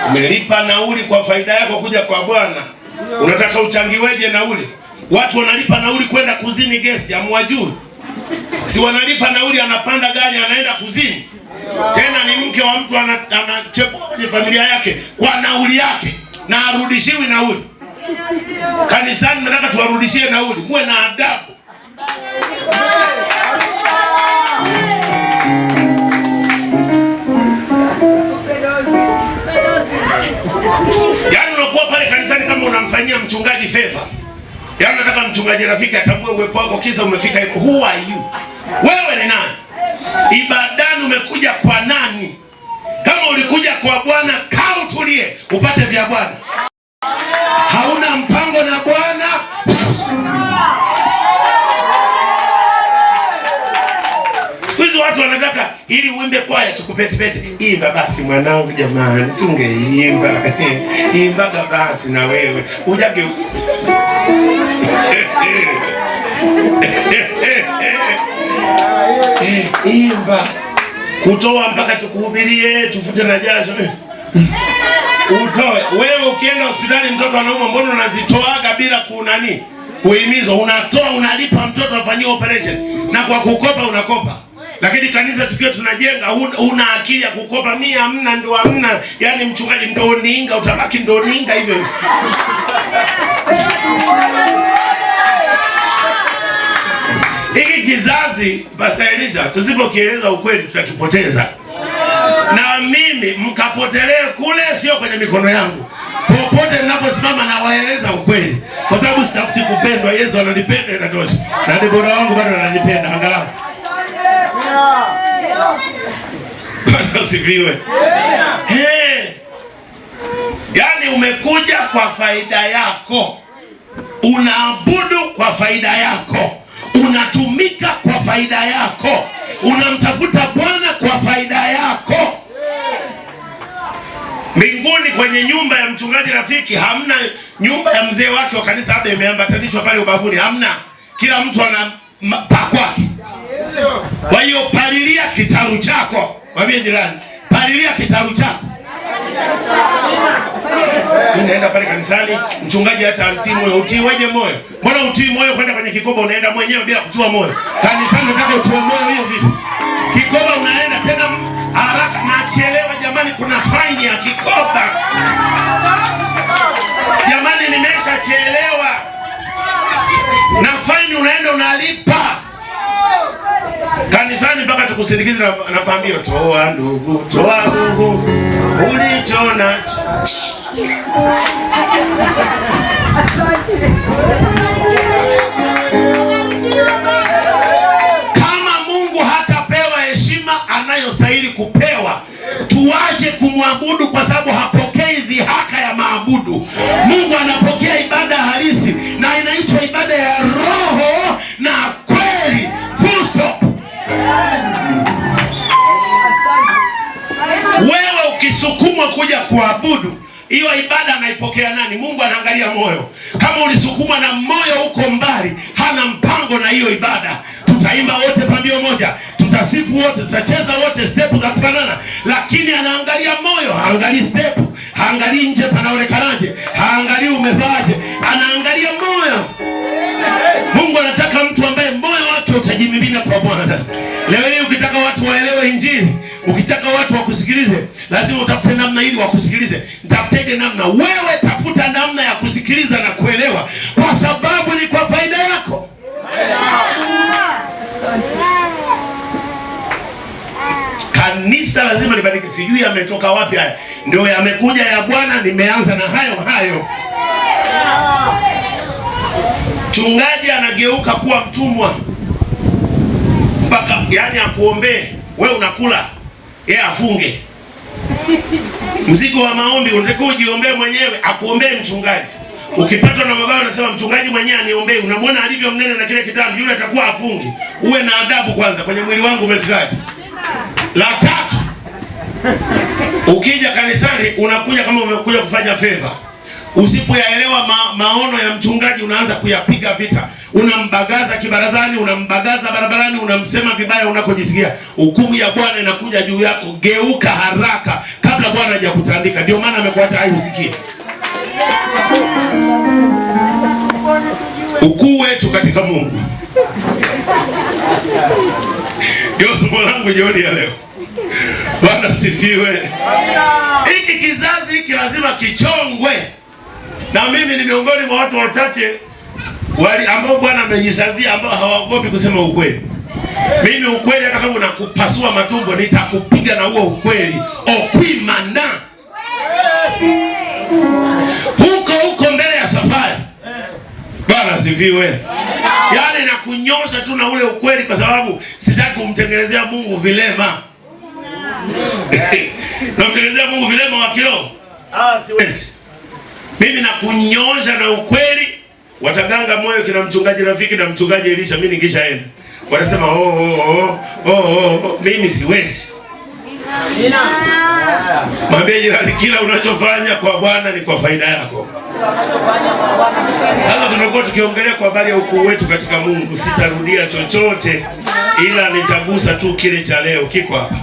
Umelipa nauli kwa faida yako kuja kwa Bwana, unataka uchangiweje nauli? Watu wanalipa nauli kwenda kuzini guest, hamwajui? Si wanalipa nauli, anapanda gari anaenda kuzini, tena ni mke wa mtu anachepua kwenye familia yake kwa nauli yake, na arudishiwi nauli. Kanisani nataka tuwarudishie nauli, muwe na adabu. Yaani unakuwa pale kanisani kama unamfanyia mchungaji favor. Yaani unataka mchungaji rafiki atambue uwepo wako kisa umefika huko. Who are you? Wewe ni nani? Ibadani umekuja kwa nani? Kama ulikuja kwa Bwana, kaa utulie upate vya Bwana. Hauna mpango na Bwana. Siku hizi watu wanataka ili uimbe kwaya tukupetepete. Imba basi mwanangu, jamani, si ungeimba. Imbaga basi na wewe. Ujage imba. Kutoa mpaka tukuhubirie, tufute na jasho. Utoe. Wewe ukienda hospitali mtoto anaumwa, mbona unazitoaga bila kunani? Kuhimizwa, unatoa, unalipa mtoto afanyiwe operation. Na kwa kukopa unakopa. Lakini kanisa tukiwa tunajenga una akili ya kukopa, mimi hamna, ndo hamna. Yaani mchungaji ndo niinga, utabaki ndo niinga hivyo hivyo. Hiki kizazi Pastor Elisha, tusipokieleza ukweli tutakipoteza. Na mimi mkapotelee kule, sio kwenye mikono yangu. Popote ninaposimama nawaeleza ukweli, kwa sababu sitafuti kupendwa. Yesu ananipenda, inatosha. Na Debora wangu bado ananipenda angalau. Bwana asifiwe. Hey. Yaani umekuja kwa faida yako, unaabudu kwa faida yako, unatumika kwa faida yako, unamtafuta Bwana kwa faida yako. Mbinguni kwenye nyumba ya mchungaji rafiki hamna nyumba ya mzee wake wa kanisa labda imeambatanishwa pale ubavuni, hamna. Kila mtu ana pa kwake. Kwa hiyo palilia kitalu chako. Mwambie jirani, palilia kitalu chako. Mimi naenda pale kanisani, mchungaji hata antii moyo. Utiweje moyo? Mbona utii moyo kwenda kwenye kikoba unaenda mwenyewe bila kutua moyo? Kanisani unataka utie moyo hiyo vipi? Kikoba unaenda tena haraka, nachelewa jamani, kuna faini ya kikoba. Jamani, nimeshachelewa. Na faini unaenda unalipa. Kanisani mpaka tukusindikize na pambio, toa ndugu, toa ndugu ulicho nacho. Kama Mungu hatapewa heshima anayostahili kupewa, tuache kumwabudu kwa sababu hapokei dhihaka ya maabudu. Mungu anapokea ibada halisi, na inaitwa ibada ya roho na kweli. Full stop. Wewe ukisukumwa kuja kuabudu, hiyo ibada anaipokea nani? Mungu anaangalia moyo. Kama ulisukumwa na moyo uko mbali, hana mpango na hiyo ibada. Tutaimba wote pambio moja, tutasifu wote, tutacheza wote step za kufanana, lakini anaangalia moyo, haangalii step, haangalii nje panaonekanaje, haangalii umevaaje, anaangalia moyo. Mungu anataka mtu ambaye moyo wake utajimimina kwa Bwana. Leo hii ukitaka watu waelewe Injili, ukitaka watu wakusikilize, lazima utafute namna ili wakusikilize. Tafuteni namna. Wewe tafuta namna ya kusikiliza na kuelewa, kwa sababu ni kwa faida yako. Kanisa lazima libadilike. Sijui yametoka wapi haya, ndio yamekuja ya Bwana. Nimeanza na hayo hayo. Mchungaji anageuka kuwa mtumwa mpaka yani akuombee wewe, unakula yeye afunge. Mzigo wa maombi unatakiwa ujiombee mwenyewe, akuombee mchungaji. Ukipatwa na mabaya unasema mchungaji mwenyewe aniombee. Unamwona alivyo mnene na kile kitabu, yule atakuwa afunge. Uwe na adabu kwanza, kwenye mwili wangu umefikaje? La tatu, ukija kanisani unakuja kama umekuja kufanya favor. Usipoyaelewa maono ya mchungaji unaanza kuyapiga vita. Unambagaza kibarazani, unambagaza barabarani, unamsema vibaya unakojisikia. Hukumu ya Bwana inakuja juu yako. Geuka haraka. Kama kabla Bwana hajakutandika. Ndio maana amekuacha hai usikie. Ukuu wetu katika Mungu ndio somo langu jioni ya leo. Bwana sifiwe. Hiki kizazi hiki lazima kichongwe, na mimi ni miongoni mwa watu wachache wali ambao Bwana amejisazia, ambao hawaogopi kusema ukweli. Mimi ukweli, hata kama unakupasua matumbo, nitakupiga na huo ukweli okwimana huko huko mbele ya safari. Bwana asifiwe. Yaani nakunyosha tu na ule ukweli, kwa sababu sitaki kumtengenezea Mungu vilema. Namtengenezea Mungu vilema wa kiroho? Ah, siwezi. Mimi nakunyosha na ukweli. Wataganga moyo kina mchungaji Rafiki na mchungaji Elisha, mimi nikishaenda watasema oh, oh, oh, oh, oh. Mimi siwezi. Mwambie jirani, kila unachofanya kwa Bwana ni kwa faida yako. Sasa tumekuwa tukiongelea kwa habari ya ukuu wetu katika Mungu. Sitarudia chochote, ila nitagusa tu kile cha leo, kiko hapa.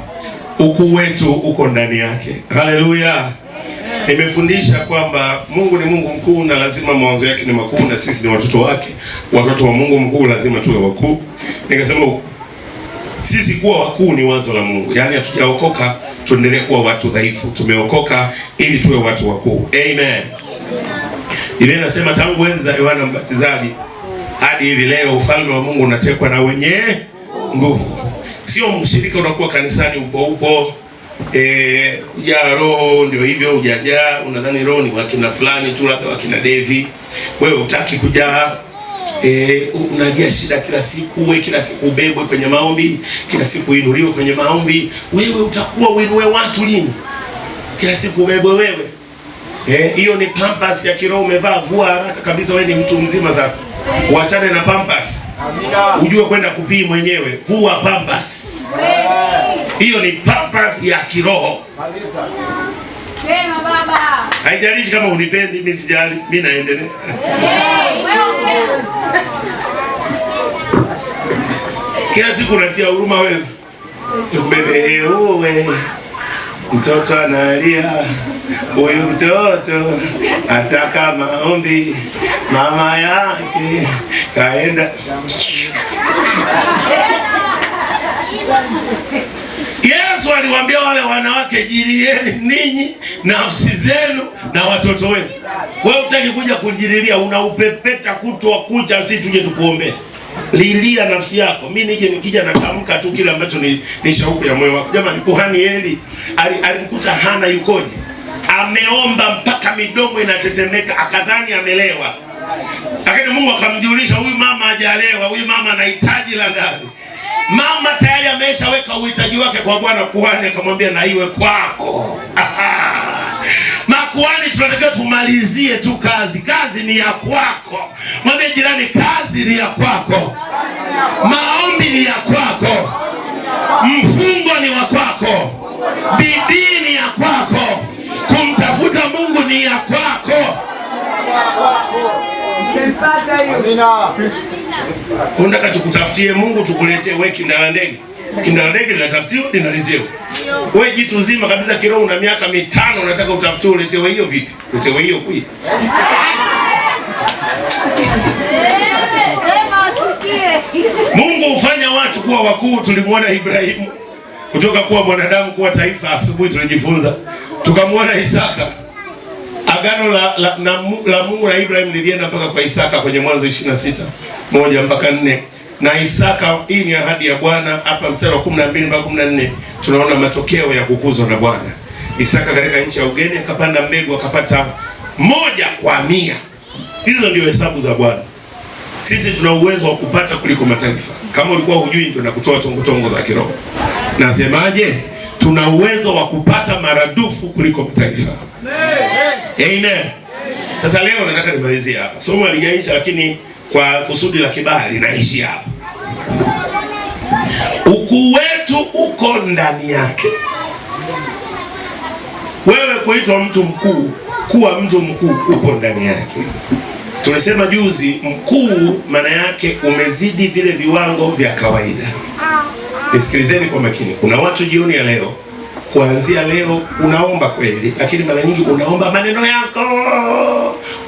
Ukuu wetu uko ndani yake. Haleluya! Nimefundisha kwamba Mungu ni Mungu mkuu na lazima mawazo yake ni makuu, na sisi ni watoto wake. Watoto wa Mungu mkuu lazima tuwe wakuu. Nikasema sisi kuwa wakuu ni wazo la Mungu, yaani hatujaokoka tuendelee kuwa watu dhaifu, tumeokoka ili tuwe watu wakuu. Amen. Biblia inasema tangu enzi za Yohana Mbatizaji hadi hivi leo ufalme wa Mungu unatekwa na wenye nguvu. Sio mshirika unakuwa kanisani upo upo, ya roho ndio hivyo, hujajaa, unadhani roho ni wakina fulani tu, labda wakina Devi, wewe hutaki kujaa. Unalia shida kila siku, we kila siku ubebwe kwenye maombi, kila siku uinuliwe kwenye maombi. Wewe utakuwa uinue watu lini? Kila siku ubebwe wewe. Hiyo ni pampas ya kiroho umevaa, vua haraka kabisa, wewe ni mtu mzima sasa. Uachane na pampas. Ujue kwenda kupii mwenyewe, vua pampas. Hiyo ni pampas ya kiroho. Sema baba. Haijalishi kama unipendi, mimi sijali, mimi naendelea. Kila siku unatia huruma wewe. Tukubebe wewe. Mtoto analia, huyu mtoto ataka maombi, mama yake kaenda. Yesu aliwaambia wale wanawake, jilieni ninyi nafsi zenu na watoto wenu. Wewe hutaki kuja kujililia, unaupepeta kutwa kucha, si tuje tukuombee. Lilia nafsi yako. Mimi nije nikija natamka tu kile ambacho ni shauku ya moyo wako. Jamani, kuhani Eli alimkuta Hana yukoje? Ameomba mpaka midomo inatetemeka, akadhani amelewa. Lakini Mungu akamjulisha huyu mama hajalewa, huyu mama anahitaji la ndani. Mama tayari ameshaweka uhitaji wake kwa Bwana. Kuhani akamwambia na iwe kwako. Makuhani tunatakiwa tumalizie tu kazi. Kazi ni ya kwako. Mwambie jirani, kazi ni ya kwako. Maombi ni ya kwako. Mfungo ni wa kwako. Bidii ni ya kwako. Kumtafuta Mungu ni ya kwako. Unataka tukutafutie Mungu tukuletee wewe kindala ndege? Kindala ndege linatafutiwa linaletewa. Wewe jitu zima kabisa kiroho una miaka 5 unataka utafutiwe uletewe hiyo vipi? Uletewe hiyo kui. Mungu hufanya watu kuwa wakuu. Tulimwona Ibrahimu kutoka kuwa mwanadamu kuwa taifa, asubuhi tulijifunza. Tukamwona Isaka. Agano la Mungu na Ibrahim lilienda mpaka kwa Isaka kwenye Mwanzo 26:1 mpaka 4. Na Isaka, hii ni ahadi ya Bwana. Hapa mstari wa 12 mpaka 14 tunaona matokeo ya kukuzwa na Bwana. Isaka katika nchi ya ugeni akapanda mbegu akapata 1 kwa 100. Hizo ndio hesabu za Bwana. Sisi tuna uwezo wa kupata kuliko mataifa. Kama ulikuwa hujui, ndio nakutoa tongotongo za kiroho. Nasemaje? Tuna uwezo wa kupata maradufu kuliko mataifa. Amen. Sasa leo nataka nimalizie hapa. Somo halijaisha, lakini kwa kusudi la kibali linaishi hapa. Ukuu wetu uko ndani yake. Wewe kuitwa mtu mkuu, kuwa mtu mkuu upo ndani yake. Tulisema juzi, mkuu maana yake umezidi vile viwango vya kawaida. Nisikilizeni kwa makini. Kuna watu jioni ya leo Kuanzia leo unaomba kweli, lakini mara nyingi unaomba maneno yako,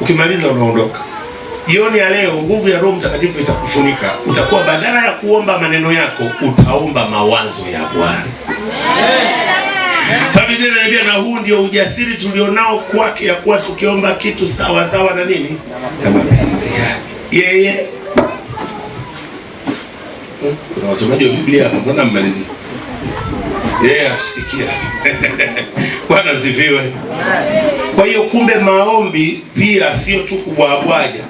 ukimaliza unaondoka. Jioni ya leo nguvu ya Roho Mtakatifu itakufunika. Utakuwa badala ya kuomba maneno yako utaomba mawazo ya Bwana. Biblia inaniambia na huu ndio ujasiri tulionao kwake, ya kuwa tukiomba kitu sawa sawa na nini? Na mapenzi yake yeye. Kuna wasomaji wa Biblia hapa, mbona mmalizi? Yeye atusikia. Bwana asifiwe. Kwa hiyo kumbe maombi pia sio tu kubwabwaja,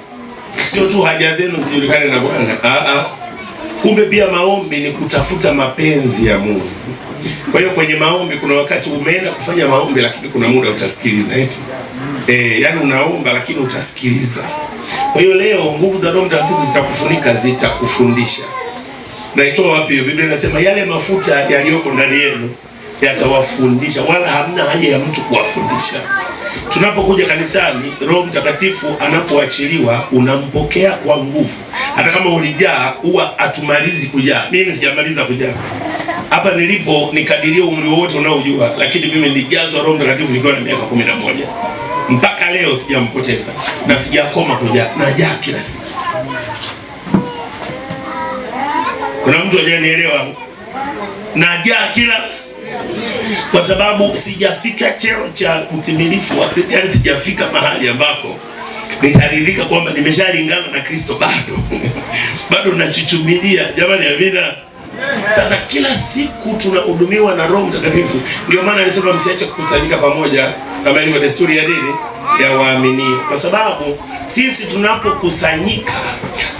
sio tu haja zenu zijulikane na Bwana. Kumbe pia maombi ni kutafuta mapenzi ya Mungu. Kwa hiyo kwenye maombi kuna wakati umeenda kufanya maombi, lakini kuna muda utasikiliza eti. Yani unaomba lakini utasikiliza. Kwa hiyo leo nguvu za Roho Mtakatifu zitakufunika, zitakufundisha. Naitoa wapi hiyo? Biblia inasema yale mafuta yaliyoko ndani yenu yatawafundisha, wala hamna haja ya mtu kuwafundisha. Tunapokuja kanisani, Roho Mtakatifu anapoachiliwa unampokea kwa nguvu. Hata kama ulijaa, huwa atumalizi kujaa. Mimi sijamaliza kujaa. Hapa nilipo nikadiria umri wote unaojua, lakini mimi nilijazwa Roho Mtakatifu nikiwa na miaka 11. Mpaka leo sijampoteza na sijakoma kujaa, najaa kila siku. Kuna mtu hajanielewa? Najaa kila, kwa sababu sijafika cheo cha utimilifu wa, yaani sijafika mahali ambako nitaridhika kwamba nimeshalingana na Kristo bado. Bado nachuchumilia. Jamani, amina. Sasa kila siku tunahudumiwa na Roho Mtakatifu. Ndio maana alisema msiache kukusanyika pamoja kama ilivyo desturi ya nini? Ya waaminio. Kwa sababu sisi tunapokusanyika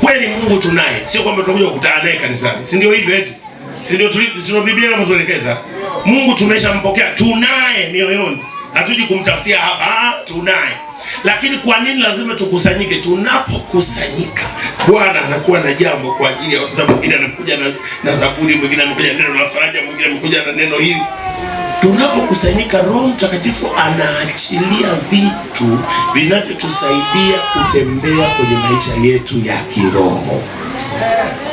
kweli Mungu tunaye. Sio kwamba tunakuja kukutana naye kanisani. Si ndio hivyo eti? Si ndio ndio Biblia inavyotuelekeza? Mungu tumeshampokea, tunaye mioyoni. Hatuji kumtafutia hapa, tunaye. Lakini kwa nini lazima tukusanyike? Tunapokusanyika Bwana anakuwa na jambo kwa ajili ya watu. Mwingine anakuja na zaburi, mwingine anakuja neno la faraja, mwingine anakuja na neno hili. Tunapokusanyika Roho Mtakatifu anaachilia vitu vinavyotusaidia kutembea kwenye maisha yetu ya kiroho.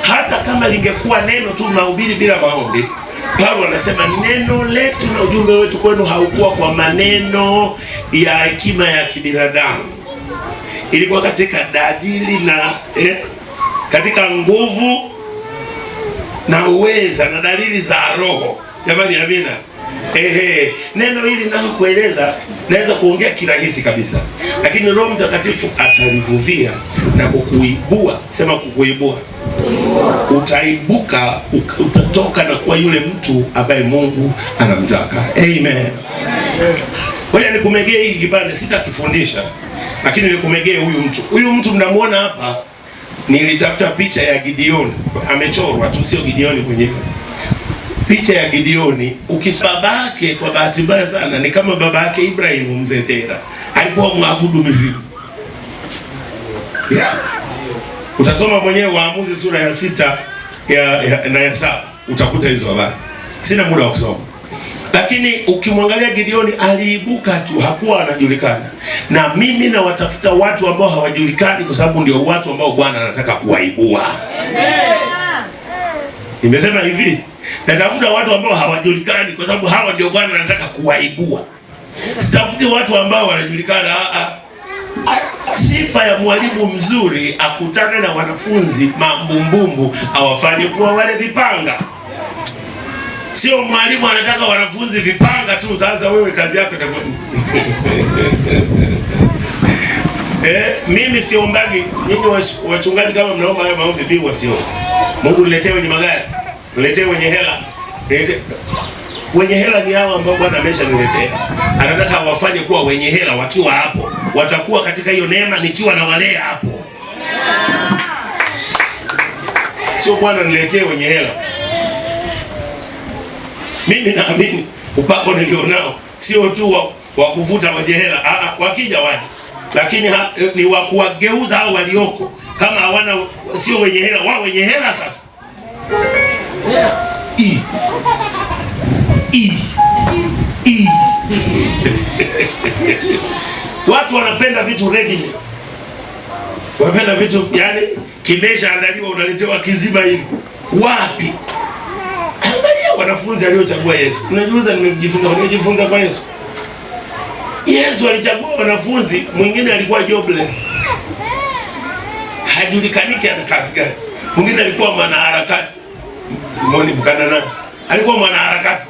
Hata kama lingekuwa neno tu mahubiri bila maombi, Paulo anasema neno letu na ujumbe wetu kwenu haukuwa kwa maneno ya hekima ya kibinadamu, ilikuwa katika dalili na katika nguvu na uweza na dalili za Roho. Jamani, amina. Neno hili ninalokueleza naweza kuongea kirahisi kabisa, lakini Roho Mtakatifu atalivuvia na kukuibua. Sema kukuibua. Utaibuka, utatoka na kuwa yule mtu ambaye Mungu anamtaka. Amen. Ngoja nikumegee hiki kipande, sitakifundisha, lakini nikumegee huyu mtu. Huyu mtu mnamuona hapa, nilitafuta picha ya Gideon, amechorwa tu, sio Gideon mwenyewe. Picha ya Gideoni, babake kwa bahati mbaya sana ni kama babake Ibrahim mzee Tera, alikuwa mwabudu mizimu. Yeah. Utasoma mwenyewe Waamuzi sura ya 6 na ya 7 utakuta hizo habari. Sina muda wa kusoma. Lakini ukimwangalia Gideoni aliibuka tu, hakuwa anajulikana. Na mimi nawatafuta watu ambao hawajulikani kwa sababu ndio watu ambao Bwana anataka kuwaibua. Amen. Nimesema hivi, natafuta watu ambao hawajulikani kwa sababu hawa ndio Bwana anataka kuwaibua. Sitafuti watu ambao wanajulikana. Sifa ya mwalimu mzuri akutane na wanafunzi mambumbumbu, awafanye kuwa wale vipanga. Sio mwalimu anataka wanafunzi vipanga tu. Sasa wewe kazi yako itakuwa mimi siombagi. Nyinyi wachungaji kama mnaomba hayo maombi, mimi wasiombe. Mungu niletee wenye magari, niletee wenye hela, niletee wenye hela. Ni hao ambao Bwana ameshaniletea. Anataka wafanye kuwa wenye hela. Wakiwa hapo watakuwa katika hiyo neema, nikiwa na walea hapo. Sio Bwana niletee wenye hela. Mimi naamini upako nilionao sio tu wa kuvuta wenye hela, wakija waje, lakini ni wa kuwageuza hao walioko. Kama hawana, sio wenye hela, wao wenye hela sasa. Watu wanapenda vitu ready made. Wanapenda vitu yani kimeshaandaliwa, unaletewa kizima hivi. Wapi? Angalia wanafunzi aliochagua Yesu. Unajiuliza nimejifunza kwa Yesu. Yesu alichagua wanafunzi, mwingine alikuwa jobless, hajulikaniki ana kazi gani. Mwingine alikuwa mwanaharakati, Simoni Mkanana alikuwa mwanaharakati.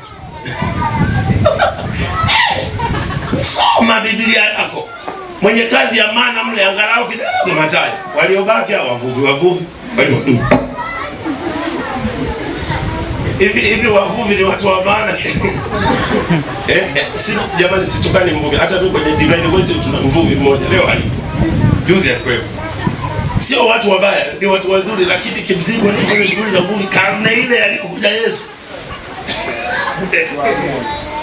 Soma Biblia yako. Mwenye kazi ya maana mle angalau kidogo Mathayo. Waliobaki hao wavuvi. Hivi wavuvi ni watu wa maana. Jamani, situkani mvuvi. Hata tu kwenye Divine Voice tuna mvuvi mmoja leo hayupo. Juzi alikuwepo. Sio watu wabaya, ni watu wazuri, lakini kimsingi wanafanya shughuli za uvuvi karne ile alikokuja Yesu.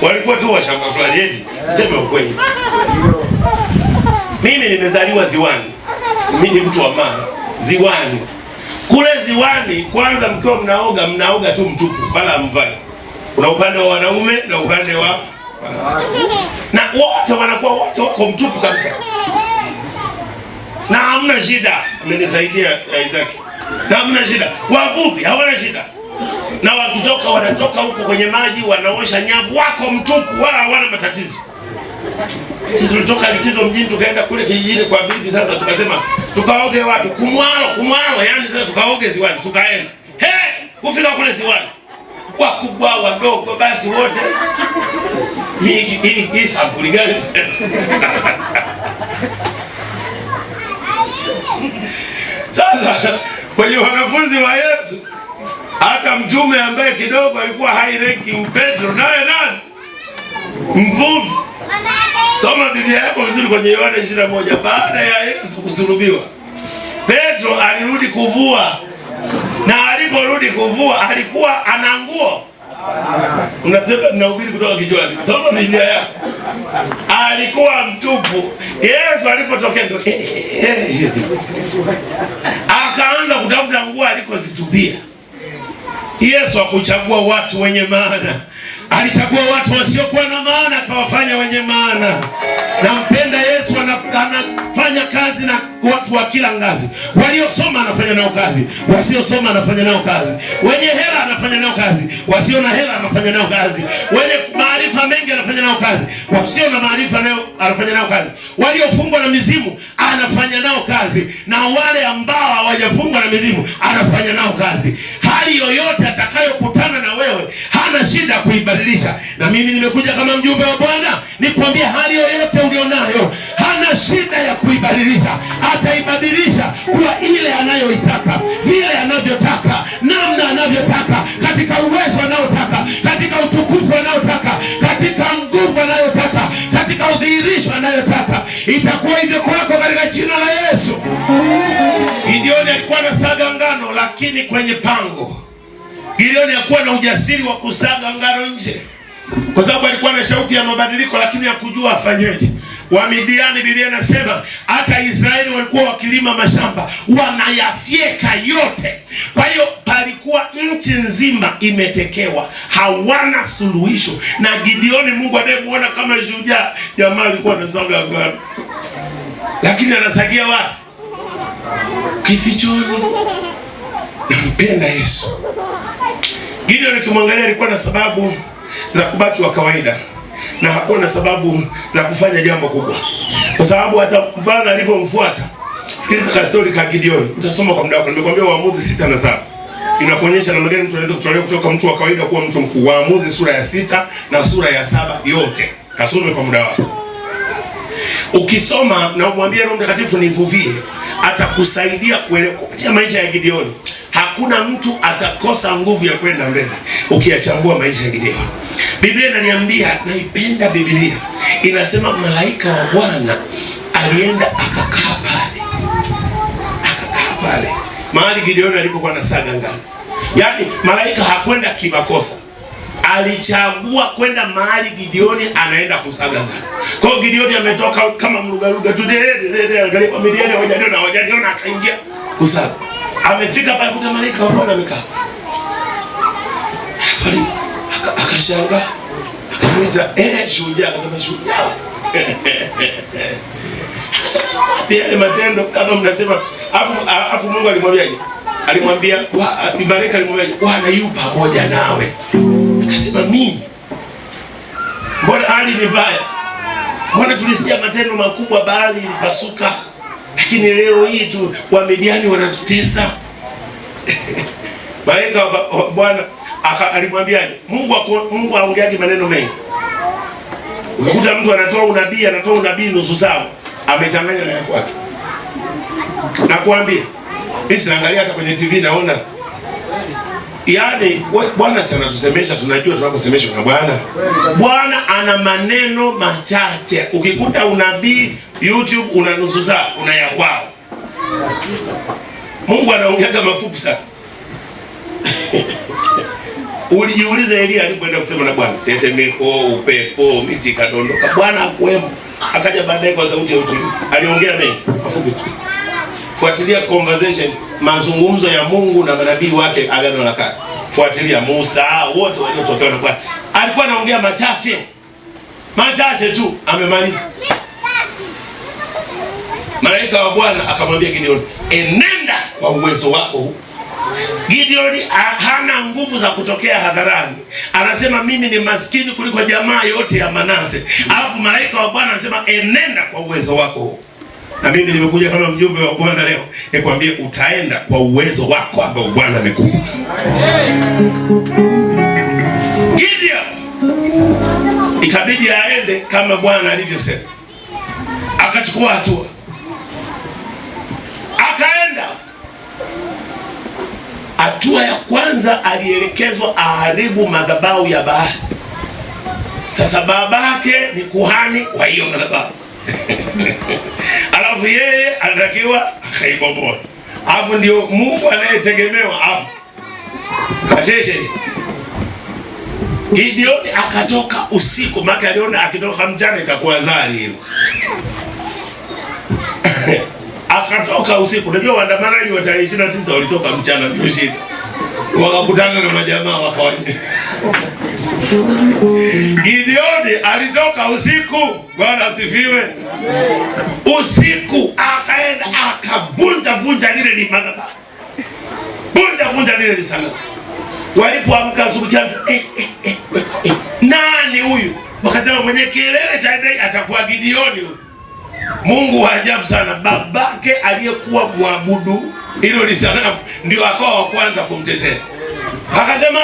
Walikuwa tu washamba fulani eti. Sema ukweli. Mimi nimezaliwa ziwani. Mimi ni mtu wa maana. Ziwani. Kule ziwani kwanza mkiwa mnaoga tu mtupu, wala hamvai. Kuna upande wa wanaume na upande wa wanawake. Na wote wanakuwa wote wako mtupu kabisa. Na hamna shida. Amenisaidia Isaac. Na hamna shida. Wavuvi hawana shida. Na wakitoka wanatoka huko kwenye maji wanaosha nyavu, wako mtupu, wala hawana matatizo. Sisi tulitoka likizo mjini tukaenda kule kijijini kwa bibi, sasa tukasema tukaoge wapi? Kumwalo, yani sasa tukaoge ziwani, tukaenda. Kufika kule ziwani, wakubwa wadogo basi wote. Mimi hii sampuli gani? Sasa kwenye wanafunzi wa Yesu hata mtume ambaye kidogo alikuwa high ranking Petro, naye nani? Mvuvi. Soma Biblia yako vizuri kwenye Yohana 21. Baada ya Yesu kusulubiwa, Petro alirudi kuvua. Na aliporudi kuvua alikuwa ana nguo. Unasema ninahubiri kutoka kichwani. Soma Biblia yako. Alikuwa mtupu. Yesu alipotokea ndo akaanza kutafuta nguo alikozitupia. Yesu hakuchagua watu wenye maana. Alichagua watu wasiokuwa na maana akawafanya wenye maana. Nampenda Yesu, anafanya kazi na watu wa kila ngazi. Waliosoma anafanya nao kazi, wasiosoma anafanya nao kazi, wenye hela anafanya nao kazi, wasio na hela anafanya nao kazi, wenye maarifa mengi anafanya nao kazi, wasio na maarifa nao anafanya nao kazi, waliofungwa na mizimu anafanya nao kazi, na wale ambao hawajafungwa na mizimu anafanya nao kazi. Hali yoyote atakayokutana na wewe hana shida kuibadilisha. Na mimi nimekuja kama mjumbe wa Bwana nikwambie, hali yoyote ulionayo hana shida ya kuibadilisha. Ataibadilisha kuwa ile anayoitaka, vile anavyotaka, namna anavyotaka, katika uwezo anaotaka, katika utukufu anaotaka, katika nguvu anayotaka, katika udhihirisho anayotaka. Itakuwa hivyo kwako katika jina la Yesu. Gideoni alikuwa anasaga ngano lakini kwenye pango. Gideoni hakuwa na ujasiri wa kusaga ngano nje, kwa sababu alikuwa na shauku ya mabadiliko, lakini hakujua afanyeje. Wamidiani, Biblia inasema hata Israeli walikuwa wakilima mashamba wanayafyeka yote. Kwa hiyo palikuwa nchi nzima imetekewa, hawana suluhisho. Na Gideoni, Mungu anayemuona kama shujaa, jamaa alikuwa anasaga ngano, lakini anasagia wapi? Kifichoni. Nampenda Yesu. Gideon kimwangalia alikuwa na sababu za kubaki wa kawaida na hakuwa na sababu za kufanya jambo kubwa, kwa sababu hata Bwana alivyomfuata. Sikiliza ka story ka Gideon, utasoma kwa muda wako. Nimekwambia Waamuzi 6 na 7 inakuonyesha namna gani mtu anaweza kutolewa kutoka mtu wa kawaida kuwa mtu mkuu. Waamuzi sura ya 6 na sura ya 7 yote kasome kwa muda wako. Ukisoma na umwambie Roho Mtakatifu nivuvie, atakusaidia kuelewa kupitia maisha ya Gideon. Hakuna mtu atakosa nguvu ya kwenda mbele ukiyachambua maisha ya Gideon. Biblia inaniambia, naipenda Biblia. Inasema malaika wa Bwana alienda akakaa pale. Akakaa pale mahali Gideon alipokuwa anasaga ngano. Yaani malaika hakwenda kimakosa. Alichagua kwenda mahali Gideoni anaenda kusaga ngano. Kwa hiyo Gideoni ametoka kama mlugaluga tu, angalia familia hawajaniona, akaingia kusaga. Amefika pale kuta malaika wa Bwana amekaa. Akashangaa. Akamuita, shujaa. Akasema shujaa. Akasema wapi yale matendo kama mnasema? Afu Mungu alimwambiaje? Alimwambia, malaika alimwambia, Bwana yu pamoja nawe. Akasema mimi, mbona hali ni mbaya, mbona tulisikia matendo makubwa, bahari ilipasuka, lakini leo hii tu Wamidiani wanatutesa. Malaika wa Bwana alimwambiaje? Mungu aongeaje maneno mengi. Ukikuta mtu anatoa unabii, anatoa unabii nusu sawa, amechanganya na yake. Nakwambia, mimi sinaangalia hata kwenye TV naona. Yaani Bwana si anatusemesha, tunajua tunaposemeshwa na Bwana. Bwana ana maneno machache. Ukikuta unabii YouTube una nusu saa, una ya kwao. Mungu anaongeaga mafupi sana. Ulijiuliza Elia alipoenda kusema na Bwana, tetemeko, upepo, miti kadondoka, Bwana hakuwemo. Akaja baadaye kwa sauti ya utulivu. Aliongea mengi, mafupi tu. Fuatilia conversation, mazungumzo ya Mungu na manabii wake Agano la Kale. Fuatilia Musa, wote waliotokewa na Bwana. Alikuwa anaongea machache. Machache tu, amemaliza. Malaika wa Bwana akamwambia Gideon, enenda kwa uwezo wako huu. Gideon hana nguvu za kutokea hadharani. Anasema mimi ni maskini kuliko jamaa yote ya Manase. Alafu malaika wa Bwana anasema enenda kwa uwezo wako huu. Na mimi nimekuja kama mjumbe wa Bwana leo nikwambie utaenda kwa uwezo wako ambao Bwana amekupa. Gideon ikabidi aende kama Bwana alivyosema. Akachukua hatua. Akaenda. Hatua ya kwanza alielekezwa aharibu madhabahu ya Baali. Sasa babake ni kuhani wa hiyo madhabahu. Alafu yeye anatakiwa akaibomoe. Alafu ndio Mungu anayetegemewa hapo. Kasheshe. Gideon akatoka usiku, maana aliona akitoka mchana itakuwa zari hiyo. Akatoka usiku. Unajua waandamanaji wa tarehe 29 walitoka mchana, ndio shida. Wakakutana na majamaa wakawaje. Gideon alitoka usiku. Bwana asifiwe. Usiku akaenda akavunja vunja lile limadhabahu. Vunja vunja lile lisanamu. Walipoamka asubuhi, nani huyu? Wakasema mwenye kelele cha dai atakuwa Gideon huyu. Mungu wa ajabu sana, babake aliyekuwa muabudu hilo lisanamu ndio akawa wa kwanza kumtetea. Akasema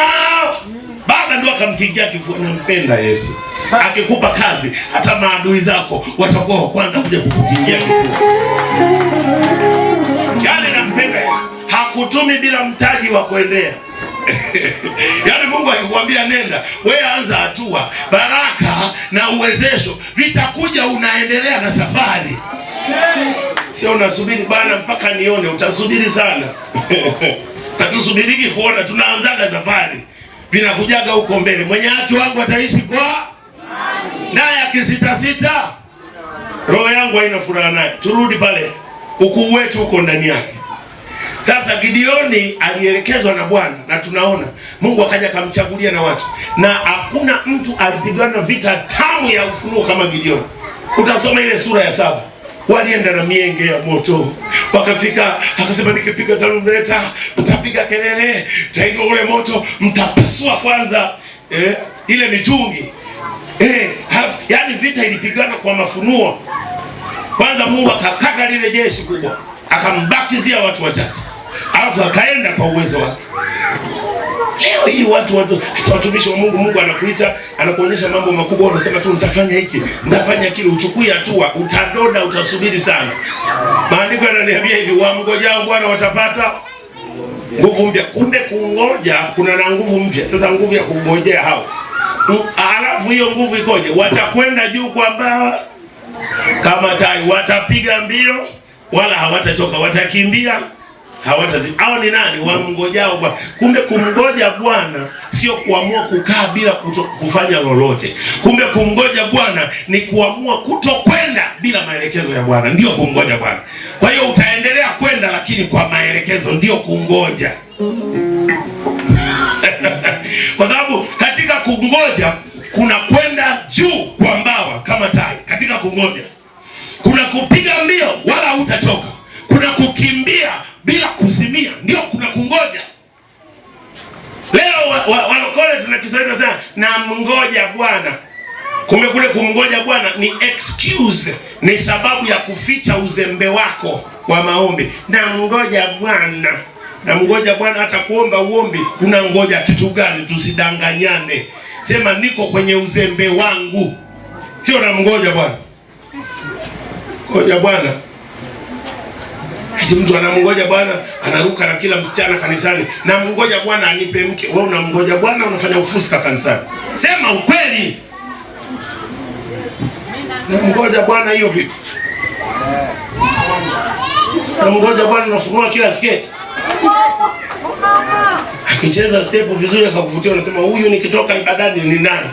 baba ndio akamkingia kifua, nampenda Yesu. Akikupa kazi hata maadui zako watakuwa wa kwanza kuja kukukingia kifua. Yaani nampenda Yesu. Hakutumi bila mtaji wa kuendea. Yaani Mungu akikwambia nenda, wewe anza hatua, baraka na uwezesho vitakuja, unaendelea na safari. Sio unasubiri bana mpaka nione, utasubiri sana. Hatusubiriki kuona, tunaanzaga safari. Vinakujaga huko mbele. Mwenye haki wangu ataishi kwa naye akisita sita, roho yangu haina furaha naye. Turudi pale, ukuu wetu uko ndani yake. Sasa Gideoni alielekezwa na Bwana na tunaona Mungu akaja akamchagulia na watu, na hakuna mtu alipigana vita tamu ya ufunuo kama Gideoni. Utasoma ile sura ya 7. Walienda na mienge ya moto, wakafika, akasema nikipiga tarumbeta mtapiga kelele, tainua ule moto, mtapasua kwanza ile mitungi. Yaani vita ilipigana kwa mafunuo. Kwanza Mungu akakata lile jeshi kubwa, akambakizia watu wachache. Alafu akaenda kwa uwezo wake. Leo hii watu hata watumishi wa Mungu, Mungu anakuita, anakuonyesha mambo makubwa, unasema tu nitafanya hiki, nitafanya kile, uchukui hatua, utadoda, utasubiri sana. Maandiko yananiambia hivi, wamngojao Bwana watapata nguvu mpya. Kumbe kungoja kuna na nguvu mpya. Sasa nguvu ya kungojea hao. Alafu hiyo nguvu ikoje? Watakwenda juu kwa mbawa kama tai, watapiga mbio wala hawatachoka, watakimbia hawatazi. Hao ni nani? Wamngojao Bwana. Kumbe kumngoja Bwana sio kuamua kukaa bila kufanya lolote. Kumbe kumngoja Bwana ni kuamua kutokwenda bila maelekezo ya Bwana. Ndio kumngoja Bwana. Kwa hiyo utaendelea kwenda lakini kwa maelekezo, ndio kungoja. Kwa sababu katika kungoja kuna kwenda juu kwa mbawa kama tai. Katika kungoja kuna kupiga mbio wala hutachoka. Kuna kukimbia bila kuzimia, ndio kuna kungoja. Leo Walokole tuna Kiswahili tunasema na mngoja Bwana. Kumbe kule kumngoja Bwana ni excuse, ni sababu ya kuficha uzembe wako wa maombi. Na mngoja Bwana, na mngoja Bwana, hata kuomba uombi unangoja kitu gani? Tusidanganyane. Sema niko kwenye uzembe wangu, sio namngoja Bwana. Ngoja Bwana. Ati mtu anamngoja Bwana, anaruka na kila msichana kanisani. Namngoja Bwana anipe mke. Wewe unamngoja Bwana, unafanya ufuska kanisani. Sema ukweli. Namngoja Bwana hiyo vipi? Namngoja Bwana unafunua kila sketi. Akicheza step vizuri akakuvutia, unasema huyu nikitoka ibadani ni nani?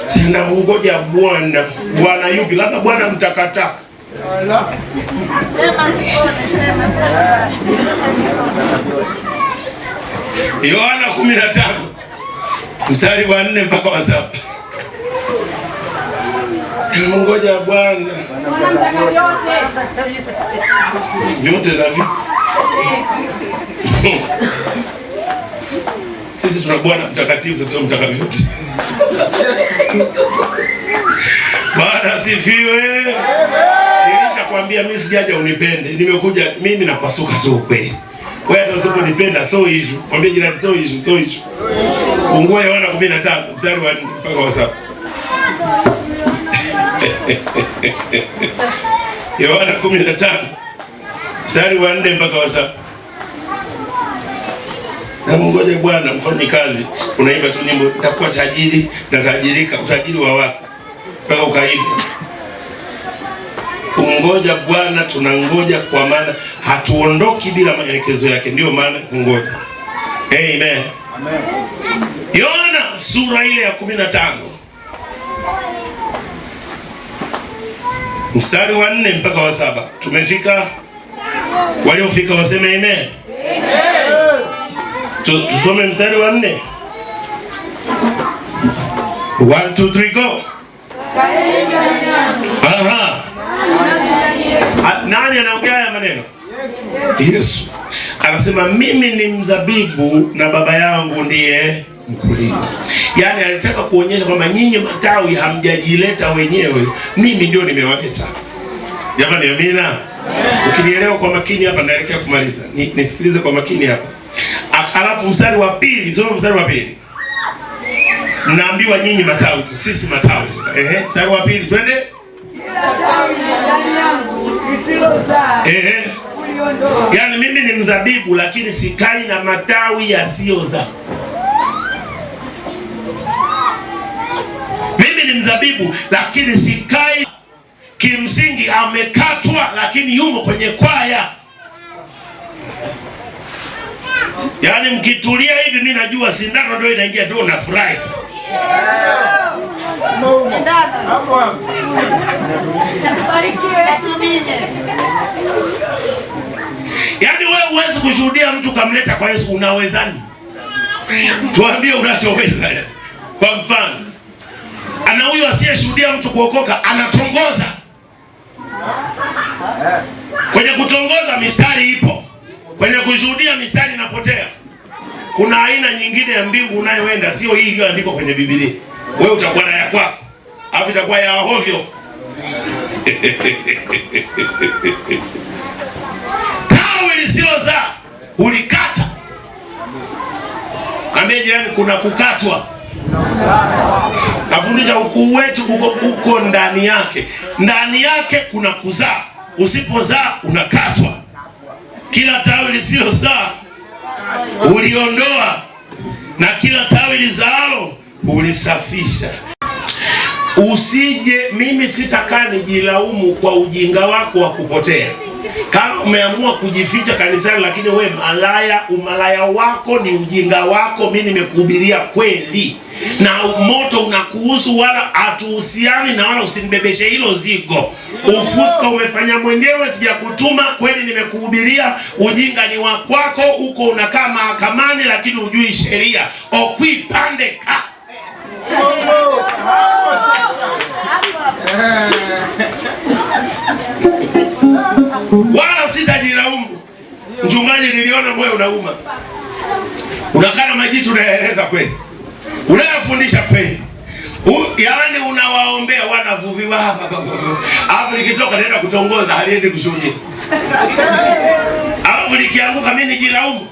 Sasa namngoja Bwana. Bwana yupi? Labda Bwana mtakataka. Yohana 15 mstari wa 4 mpaka wa 7. Ngoja Bwana vyote na vi sisi tuna Bwana mtakatifu, sio mtaka vyote. Bwana asifiwe. Nilishakwambia mimi sijaja unipende, nimekuja mimi napasuka tu ukweli. Wewe hata usiponipenda so issue. Mwambie jirani so issue, so issue. Fungua Yohana 15 mstari wa 4 mpaka wa 7. Yohana 15 mstari wa 4 mpaka wa 7. Na mngoje Bwana mfanye kazi. Unaimba tu nyimbo utakuwa tajiri na tajirika, utajiri wa wapi? Mpaka ukaibe. Kumngoja Bwana tunangoja kwa maana hatuondoki bila maelekezo yake, ndio maana kungoja. Amen. Amen. Yohana sura ile ya 15 mstari wa 4 mpaka wa 7. Tumefika? Waliofika waseme amen. Amen. Tusome mstari wa 4. 1 2 3 go. Aha. Nani anaongea haya maneno? Yesu. Anasema mimi ni mzabibu na baba yangu ndiye mkulima. Yaani alitaka kuonyesha kwamba nyinyi matawi hamjajileta wenyewe, mimi ndio nimewaleta. Jamani, amina. Ukinielewa kwa makini hapa, naelekea kumaliza. Nisikilize kwa makini hapa. Alafu mstari wa pili, soma mstari wa pili. Mnaambiwa nyinyi matawi, sisi matawi sasa. Ehe, mstari wa pili twende. Kila tawi ndani yangu lisilozaa. Ehe. Yaani mimi ni mzabibu lakini sikai na matawi yasiyozaa. Mimi ni mzabibu lakini sikai. Kimsingi amekatwa lakini yumo kwenye kwaya. Yaani mkitulia hivi mimi najua sindano ndio inaingia, ndio nafurahi sasa. Yaani wewe huwezi kushuhudia mtu kamleta kwa Yesu, unawezani? Tuambie unachoweza. Kwa mfano, ana huyu asiyeshuhudia mtu kuokoka anatongoza. Kwenye kutongoza mistari ipo, kwenye kushuhudia mistari inapotea. Kuna aina nyingine ya mbingu unayoenda, sio hii iliyoandikwa kwenye Biblia. Wewe utakuwa na ya kwako, alafu itakuwa ya hovyo. Tawi lisilozaa ulikata. Ambie jirani kuna kukatwa. Nafundisha ukuu wetu uko ndani yake. Ndani yake kuna kuzaa. Usipozaa unakatwa. Kila tawi lisilozaa uliondoa, na kila tawi lizaalo ulisafisha. Usije, mimi sitakaa nijilaumu kwa ujinga wako wa kupotea. Kama umeamua kujificha kanisani, lakini we malaya, umalaya wako ni ujinga wako. Mimi nimekuhubiria kweli na moto unakuhusu, wala hatuhusiani na wala usinibebeshe hilo zigo. Ufuska umefanya mwenyewe, sijakutuma. Kweli nimekuhubiria, ujinga ni wa kwako. Uko unakaa mahakamani lakini hujui sheria. Okwipande ka wala sitajilaumu. Mchungaji, niliona moyo unauma, unakaa na majitu. Tunaeleza kweli, unayofundisha kweli, yaani unawaombea wanavuviwa hapa, alafu likitoka naenda kutongoza, haliendi kushuhudia, alafu likianguka mimi nijilaumu.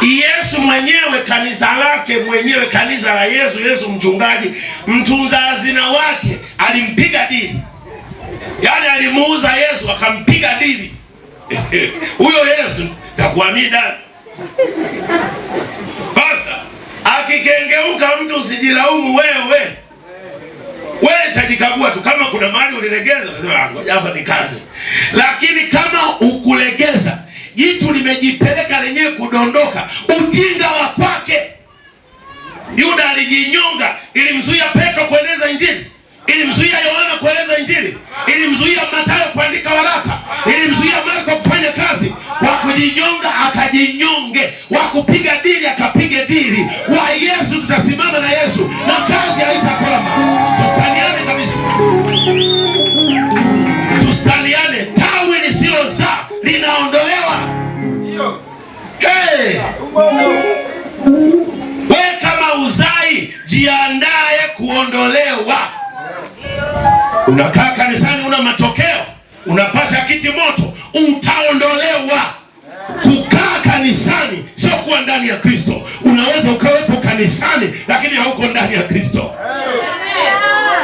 Yesu mwenyewe, kanisa lake mwenyewe, kanisa la Yesu, Yesu mchungaji, mtunza hazina wake alimpiga dili, yaani alimuuza Yesu akampiga dili. Huyo Yesu takuamini dada. Basa akikengeuka mtu usijilaumu wewe. Wewe tajikagua tu, kama kuna mahali ulilegeza unasema ngoja hapa ni kazi. Lakini kama ukulegeza, jitu limejipeleka lenyewe kudondoka, ujinga wa kwake. Yuda alijinyonga, ilimzuia Petro kueneza Injili, ilimzuia Yohana kueleza Injili, ilimzuia Mathayo kuandika waraka, ilimzuia Marko kufanya kazi. Wa kujinyonga akajinyonge, wa kupiga dili akapige dili. Wa Yesu tutasimama na Yesu na kazi haitakwama. Tustaniane kabisa, tustaniane. Tawi lisilozaa linaondolewa. Hey! We kama uzai, jiandae kuondolewa. Unakaa kanisani una matokeo, unapasha kiti moto, utaondolewa. Kukaa kanisani sio kuwa ndani ya Kristo. Unaweza ukawepo kanisani lakini hauko ndani ya Kristo.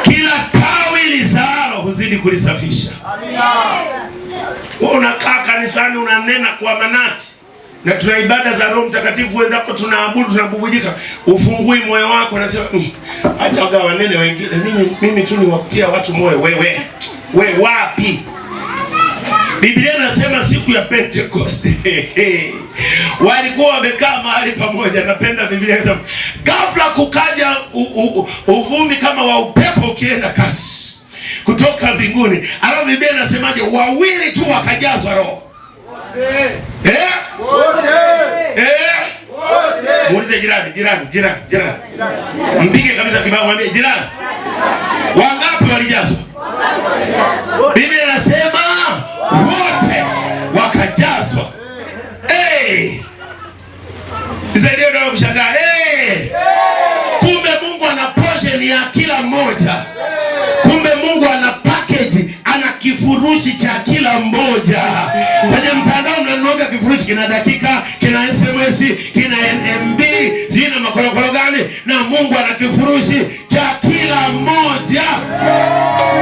Kila tawi lizaalo huzidi kulisafisha. Wewe unakaa kanisani unanena kwa manati, na tuna ibada za Roho Mtakatifu, wenzako tunaabudu, tunabubujika, ufungui moyo wako, unasema acha waga wanene wengine, mimi tu niwakutia watu moyo. Wewe we wapi? Biblia inasema siku ya Pentecost walikuwa wamekaa mahali pamoja. Napenda Biblia inasema ghafla kukaja uvumi kama wa upepo ukienda kasi kutoka mbinguni. Alafu Biblia inasemaje? Wawili tu wakajazwa Roho. Muulize jirani, jirani, jirani, jirani. Mpige kabisa kibao, mwambie jirani. Wangapi walijazwa? Biblia inasema wote wakajazwa. Hey! Zaidi ndio kushangaa. Hey! Kumbe Mungu ana portion ya kila mmoja. Kumbe Mungu ana package, ana kifurushi cha kila mmoja. Kwenye mtandao mnanunuaga kifurushi kina dakika, kina SMS, kina MB, zina makorokoro gani, na Mungu ana kifurushi cha kila mmoja.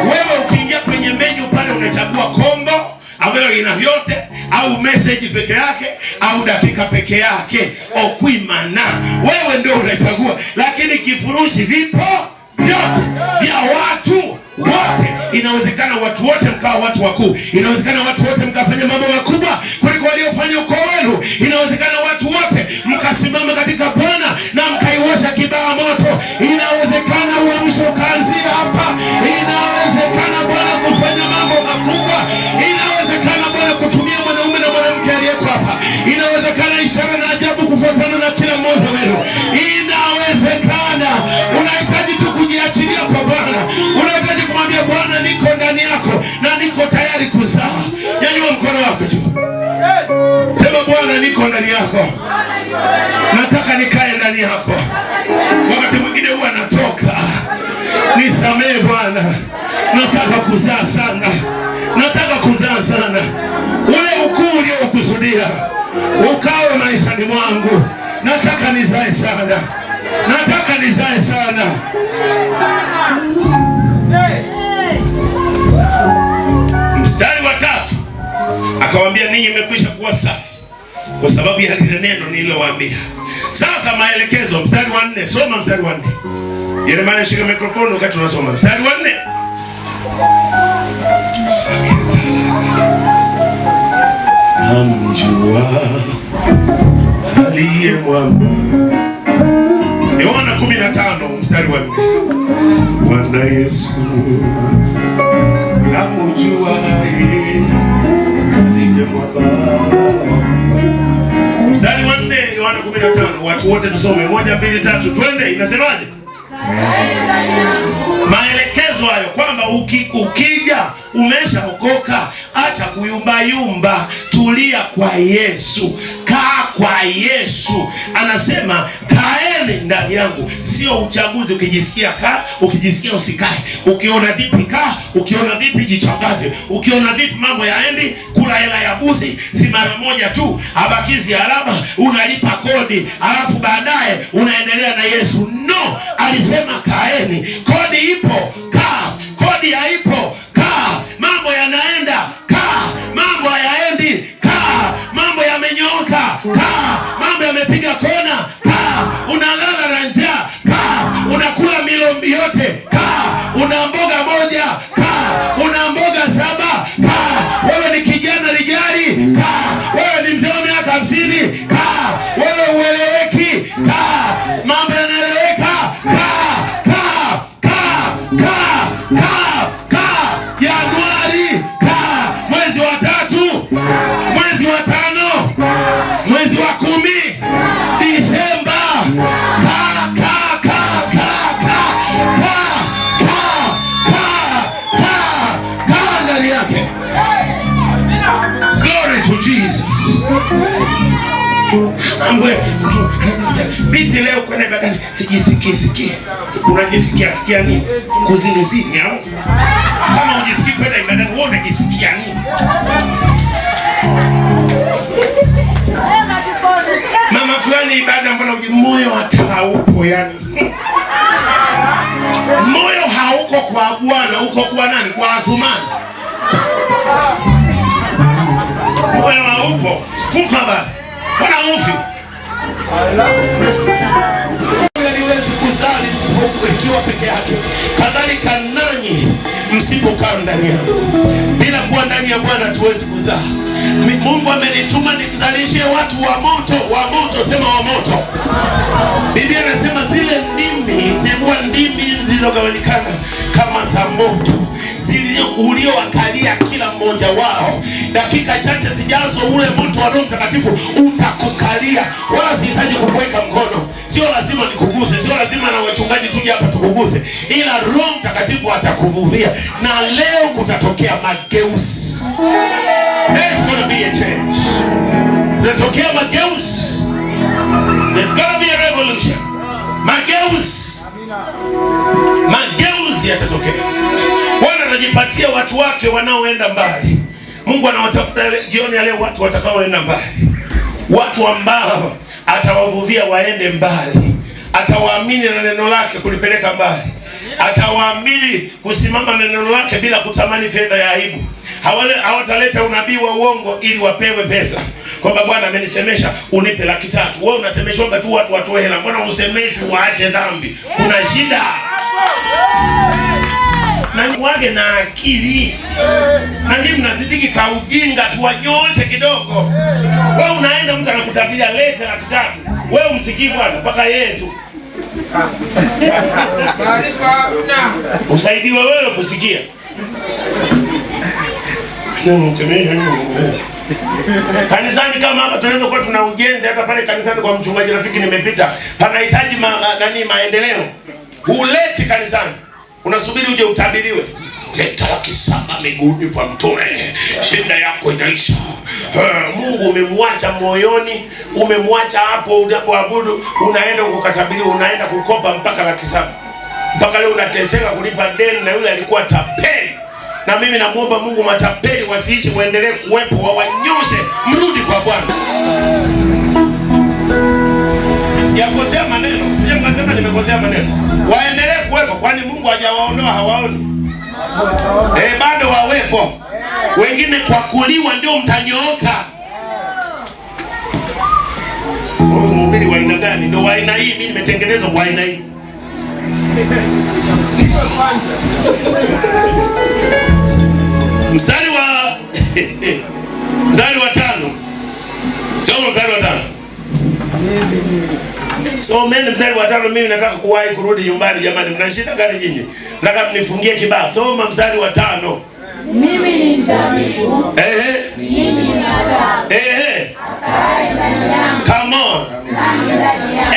Wewe ukiingia kwenye menu pale unachagua combo ambayo ina vyote, au message peke yake, au dakika peke yake, okwimana. Wewe ndio unachagua, lakini kifurushi vipo vyote vya watu wote. Inawezekana watu wote mkawa watu wakuu, inawezekana watu wote mkafanya mambo makubwa kuliko waliofanya ukoo wenu, inawezekana watu wote mkasimama katika Bwana na mkaiwasha kibaa moto. Inawezekana uamsho ukaanzia hapa. Inawezekana Bwana kufanya mambo makubwa. Inawezekana Bwana kutumia mwanaume na mwanamke aliyeko hapa. Inawezekana ishara na ajabu kufuatana na kila mmoja wenu. Inawezekana. Unahitaji tu kujiachilia kwa Bwana. Unahitaji kumwambia Bwana, niko ndani yako na niko tayari kuzaa. Nyanyua mkono wako juu. Sema, Bwana, niko ndani yako, nataka nikae ndani yako. Wakati mwingine huwa natoka, nisamee Bwana, nataka kuzaa sana, nataka kuzaa sana. Ule ukuu uliokusudia ukawe maishani mwangu, nataka nizae sana, nataka nizae sana. Mstari wa 3 akawaambia, ninyi mmekwisha kuwa safi kwa sababu ya lile neno nililowaambia. Sasa maelekezo, mstari wa 4, soma mstari wa 4. Yeremia, shika mikrofoni wakati unasoma mstari wa 4. Namjua aliye mwamba. Yohana 15 mstari wa 4. Bwana Yesu namjua aliye mwamba. Mstari wa 4, Yohana 15. Watu wote tusome, 1 2 3, twende. Inasemaje? Maelekezo hayo kwamba ukija umeshaokoka, acha kuyumba yumba, tulia kwa Yesu, kaa kwa Yesu. Anasema kaeni ndani yangu. Sio uchaguzi, ukijisikia kaa, ukijisikia usikae, ukiona vipi kaa, ukiona vipi jichanganye, ukiona vipi mambo yaendi, kula hela ya buzi, si mara moja tu, abakizi alama, unalipa kodi, alafu baadaye unaendelea na Yesu. No, alisema kaeni. Kodi ipo, kaa. Kodi haipo, kaa. Mambo yanaenda, kaa. Mambo hayaendi, kaa. Mambo yamenyooka, kaa. Mambo yamepiga kona, kaa. Unalala na njaa, kaa. Unakula milo yote, kaa. Una mboga moja, kaa. Una mboga 7, kaa. Wewe ni kijana lijali, kaa. Wewe ni mzee wa miaka 50, kaa. Wewe ueleweki, kaa. Mambo yanaeleweka, kaa, kaa, kaa, kaa, kaa, kaa. Januari, kaa. Mwezi wa 3, mwezi wa 5, mwezi wa 10, Disemba, kaa, kaa, kaa, kaa, kaa, kaa, kaa, kaa, kaa, kaa ndani yake. Glory to Jesus. Mambo mtu anajisikia vipi leo kwenda ibadani? Sijisikii sikii. Unajisikia sikia nini? Kuzinizini au? Kama hujisikii kwenda ibadani, wewe unajisikia nini? Mama fulani ibada, mbona moyo hata haupo yani? Moyo hauko kwa Bwana, uko kwa nani? Kwa Athumani. Moyo haupo, kufa basi. Mbona ufi? Haliwezi kuzaa lisipokuwa peke yake. Kadhalika nanyi msipokaa ndani yangu. Bila kuwa ndani ya Bwana hatuwezi kuzaa. Mungu amenituma nimzalishe watu wa moto, wa moto, sema wa moto. Biblia inasema zile ndimi zilikuwa ndimi zilizogawanyikana kama za moto, uliowakalia kila mmoja wao. Dakika chache zijazo ule moto wa Roho Mtakatifu utakukalia. Wala sihitaji kukuweka mkono, sio lazima nikuguse, sio lazima na wachungaji tuje hapa tukuguse, ila Roho Mtakatifu atakuvuvia, na leo kutatokea mageuzi. There's gonna be a change. Kutatokea mageuzi. There's gonna be a revolution. Mageuzi. Mageuzi yatatokea. Bwana anajipatia watu wake wanaoenda mbali. Mungu anawatafuta jioni ya leo watu watakaoenda mbali, watu ambao atawavuvia waende mbali, atawaamini na neno lake kulipeleka mbali, atawaamini kusimama na neno lake bila kutamani fedha ya aibu. Hawataleta unabii wa uongo ili wapewe pesa, kwamba Bwana amenisemesha unipe 300,000. Wewe unasemeshwa tu watu watoe hela, mbona usemeshwe waache dhambi? Kuna shida. Na wage na akili. Na nyinyi mnazidiki kaujinga, tuwanyooshe kidogo. Wewe unaenda mtu anakutabiria leta 300,000. Wewe umsikii Bwana mpaka yeye tu. Usaidiwe wewe kusikia. Kanisani kama hapa tunaweza kuwa tuna ujenzi hata pale kanisani kwa mchungaji rafiki nimepita. Panahitaji maendeleo. Huleti kanisani. Unasubiri uje utabiriwe. Leta 700,000 miguuni kwa mtume, shida yako inaisha. Mungu umemwacha moyoni, umemwacha hapo unapoabudu, unaenda kukatabiriwa, unaenda kukopa mpaka 700,000. Mpaka leo unateseka kulipa deni, na yule alikuwa tapeli. Na mimi namuomba Mungu matapeli wasiishi, muendelee kuwepo, wawanyoshe, mrudi kwa Bwana. Sijakosea maneno, sijasema nimekosea maneno. Waendelee kuwepo, kwani Mungu hajawaondoa hawaoni. Bado wawepo. Wengine kwa kuliwa ndio mtanyooka. Mhubiri wa aina gani? Ndio wa aina hii, mimi nimetengenezwa kwa aina hii. Mstari wa 5. Soma mstari wa 5. Someni mstari wa 5, mimi nataka kuwahi kurudi nyumbani jamani, mna shida gani nyinyi? Nataka mnifungie kibao. Soma mstari wa 5. Mimi ni mzabibu. Mimi ni matawi. Akae ndani yangu. Come on. Nami ndani yake.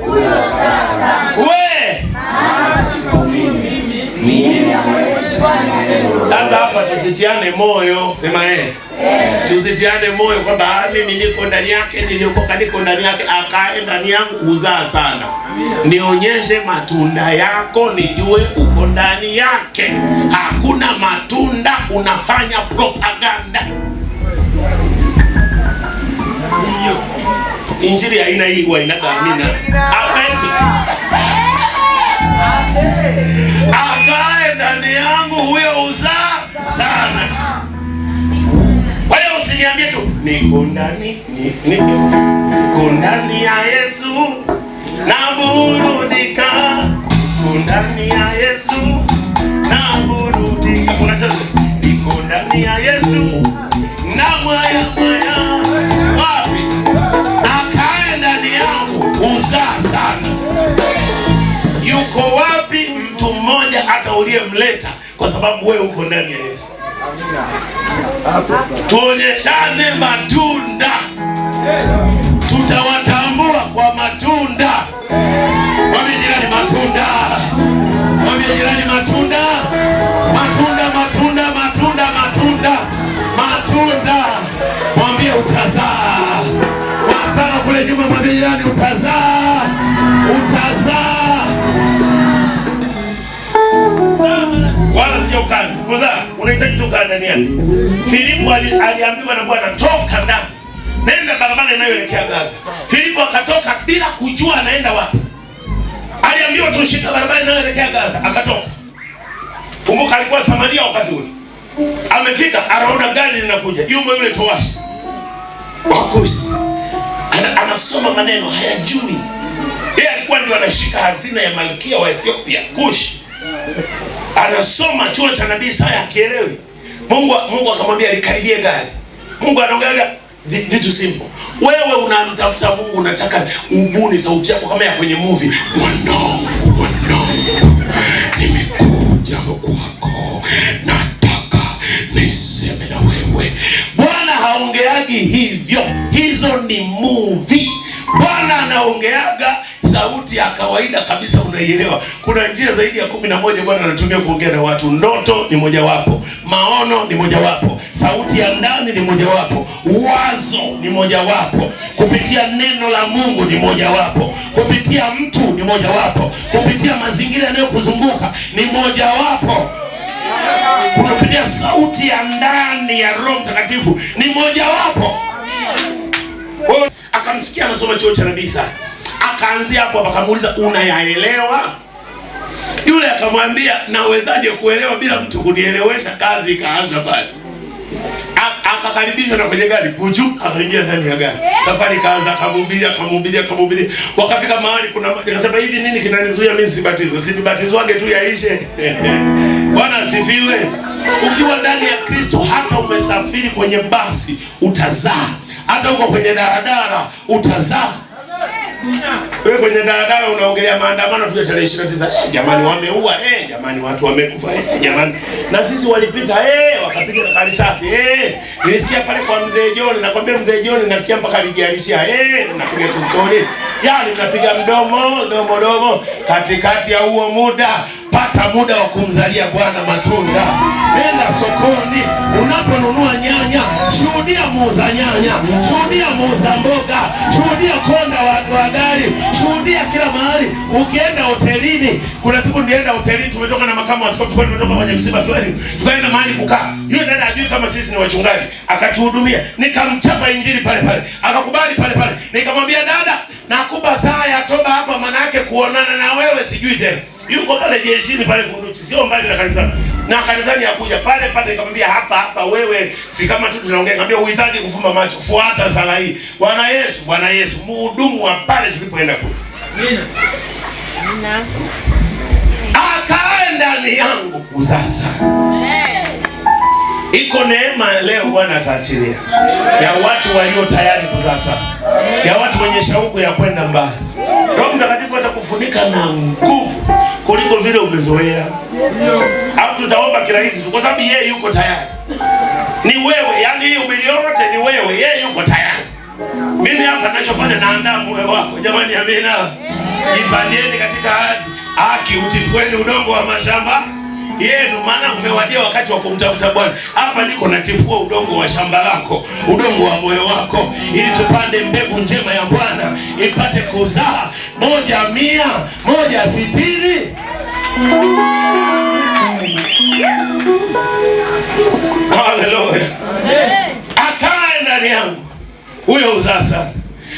Huyo sasa. We. Maana pasipo mimi, mimi hamwezi kufanya neno. Sasa hapa tusitie Tusitiane moyo, sema eh. Tusitiane moyo kwamba mimi niko ndani yake, niliokoka niko ndani yake, akae ndani yangu huzaa sana. Nionyeshe matunda yako nijue uko ndani yake. Hakuna matunda, unafanya propaganda. Injili haina hii huwa inaga amina. Amen. Akae ndani yangu huyo uzaa sana. Kwa hiyo usiniambie tu niko ndani niko ndani ya Yesu naburudika, niko ndani ya Yesu naburudika. Unacheza niko ndani ya Yesu na mwaya mwaya wapi? Akae ndani yangu uzaa sana. Yuko wapi mtu mmoja hata uliyemleta kwa sababu wewe uko ndani ya Yesu? Tuonyeshane matunda, tutawatambua kwa matunda. Mwambie jirani matunda, mwambie jirani matunda, matunda, matunda, matunda, matunda, matunda. Mwambie utazaa. Mpaka kule nyuma, mwambie jirani utazaa, utazaa. Wala sio kazi kuzaa, unahitaji tu kaa ndani yake. Filipo aliambiwa na Bwana, toka ndani, nenda barabara inayoelekea Gaza. Filipo akatoka bila kujua anaenda wapi. Aliambiwa tu shika barabara inayoelekea Gaza, akatoka. Kumbuka alikuwa Samaria wakati ule. Amefika, anaona gari linakuja, yumo yule towashi Wakushi. Anasoma maneno hayajui. Yeye alikuwa ndio anashika hazina ya malkia wa Ethiopia, Kush. Anasoma chuo cha nabii Isaya akielewi. Mungu akamwambia likaribie gari. Mungu anaongea vitu simple. Wewe unamtafuta Mungu, unataka ubuni sauti yako kama ya kwenye movie. Mwanangu, mwanangu, nimekuja kwako, nataka niseme na wewe. Bwana haongeagi hivyo, hizo ni movie. Bwana anaongeaga sauti ya kawaida kabisa, unaielewa. Kuna njia zaidi ya 11 Bwana anatumia kuongea na watu. Ndoto ni mojawapo, maono ni mojawapo, sauti ya ndani ni mojawapo, wazo ni mojawapo, kupitia neno la Mungu ni mojawapo, kupitia mtu ni mojawapo, kupitia mazingira yanayokuzunguka ni mojawapo, kupitia sauti ya ndani ya Roho Mtakatifu ni mojawapo. Akamsikia anasoma chuo cha nabii Isaya, akaanzia hapo, akamuuliza unayaelewa? Yule akamwambia nawezaje kuelewa bila mtu kunielewesha? Kazi ikaanza pale. Akakaribishwa na kwenye gari puchu, akaingia ndani ya gari, safari ikaanza, akamhubiria, akamhubiria, akamhubiria. Wakafika mahali kuna akasema hivi, nini kinanizuia mimi sibatizwe? Sinibatizwage tu yaishe. Bwana asifiwe. Ukiwa ndani ya Kristo, hata umesafiri kwenye basi utazaa, hata uko kwenye daladala utazaa. Wewe kwenye daladala unaongelea maandamano tu ya tarehe 29. Jamani wameua, jamani watu wamekufa, jamani. Na sisi walipita, wakapiga na risasi. Nilisikia pale kwa mzee John, nakwambia mzee John nasikia mpaka alijialishia. Napiga tu story. Yaani mnapiga mdomo, domo domo. Katikati ya huo muda, pata muda wa kumzalia Bwana matunda. Nenda sokoni, unaponunua nyanya, shuhudia muuza nyanya, shuhudia muuza mboga, shuhudia konda wa gari, shuhudia kila mahali. Ukienda hotelini, kuna siku nilienda hotelini, tumetoka na makamu wa askofu, tulikuwa tumetoka kwenye msiba fulani, tukaenda mahali kukaa. Yule dada hajui kama sisi ni wachungaji, akatuhudumia, nikamchapa injili pale pale, akakubali pale pale. Nikamwambia dada, nakupa saa ya toba hapa, maana yake kuonana na wewe sijui tena. Yuko pale jeshini pale Kunduchi, sio mbali na kanisani. Na kanisani hakuja pale pale, nikamwambia hapa hapa wewe, si kama tu tunaongea, nikamwambia uhitaji kufumba macho, fuata sala hii. Bwana Yesu, Bwana Yesu, muhudumu wa pale tulipoenda kule. Amina. Akae ndani yangu kuzaa. Iko neema leo Bwana ataachilia ya watu walio tayari kuzaa sana, ya watu wenye shauku ya kwenda mbali. Roho Mtakatifu atakufunika na nguvu kuliko vile umezoea. Au tutaomba kirahisi tu, kwa sababu yeye yuko tayari. Ni wewe, yani hii ubiri yote ni wewe, yeye yuko tayari. Mimi hapa ninachofanya naandaa moyo wako. Jamani, amina. Jipandieni katika haki, utifueni udongo wa mashamba. yenu, maana umewadia wakati wa kumtafuta Bwana. Hapa niko natifua udongo wa shamba lako, udongo wa moyo wako, ili tupande mbegu njema ya Bwana ipate kuzaa 100, 100, 60. Haleluya. Akae ndani yangu huyo huzaa sana,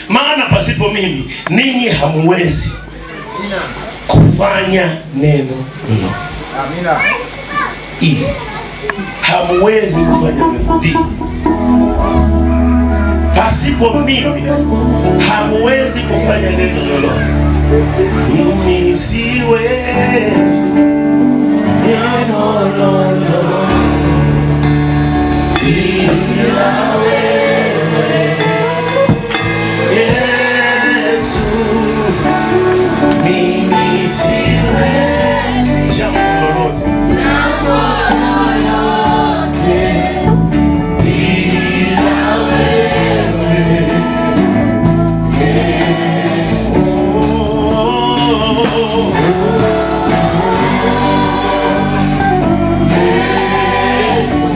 maana pasipo mimi ninyi hamuwezi kufanya neno lolote. Amina. E, hamuwezi kufanya neno. D, pasipo mimi hamuwezi kufanya neno lolote. Mimi siwezi neno lolote bila wewe Yesu, mimi siwezi jambo lolote, Jambo lolote bila wewe Yesu.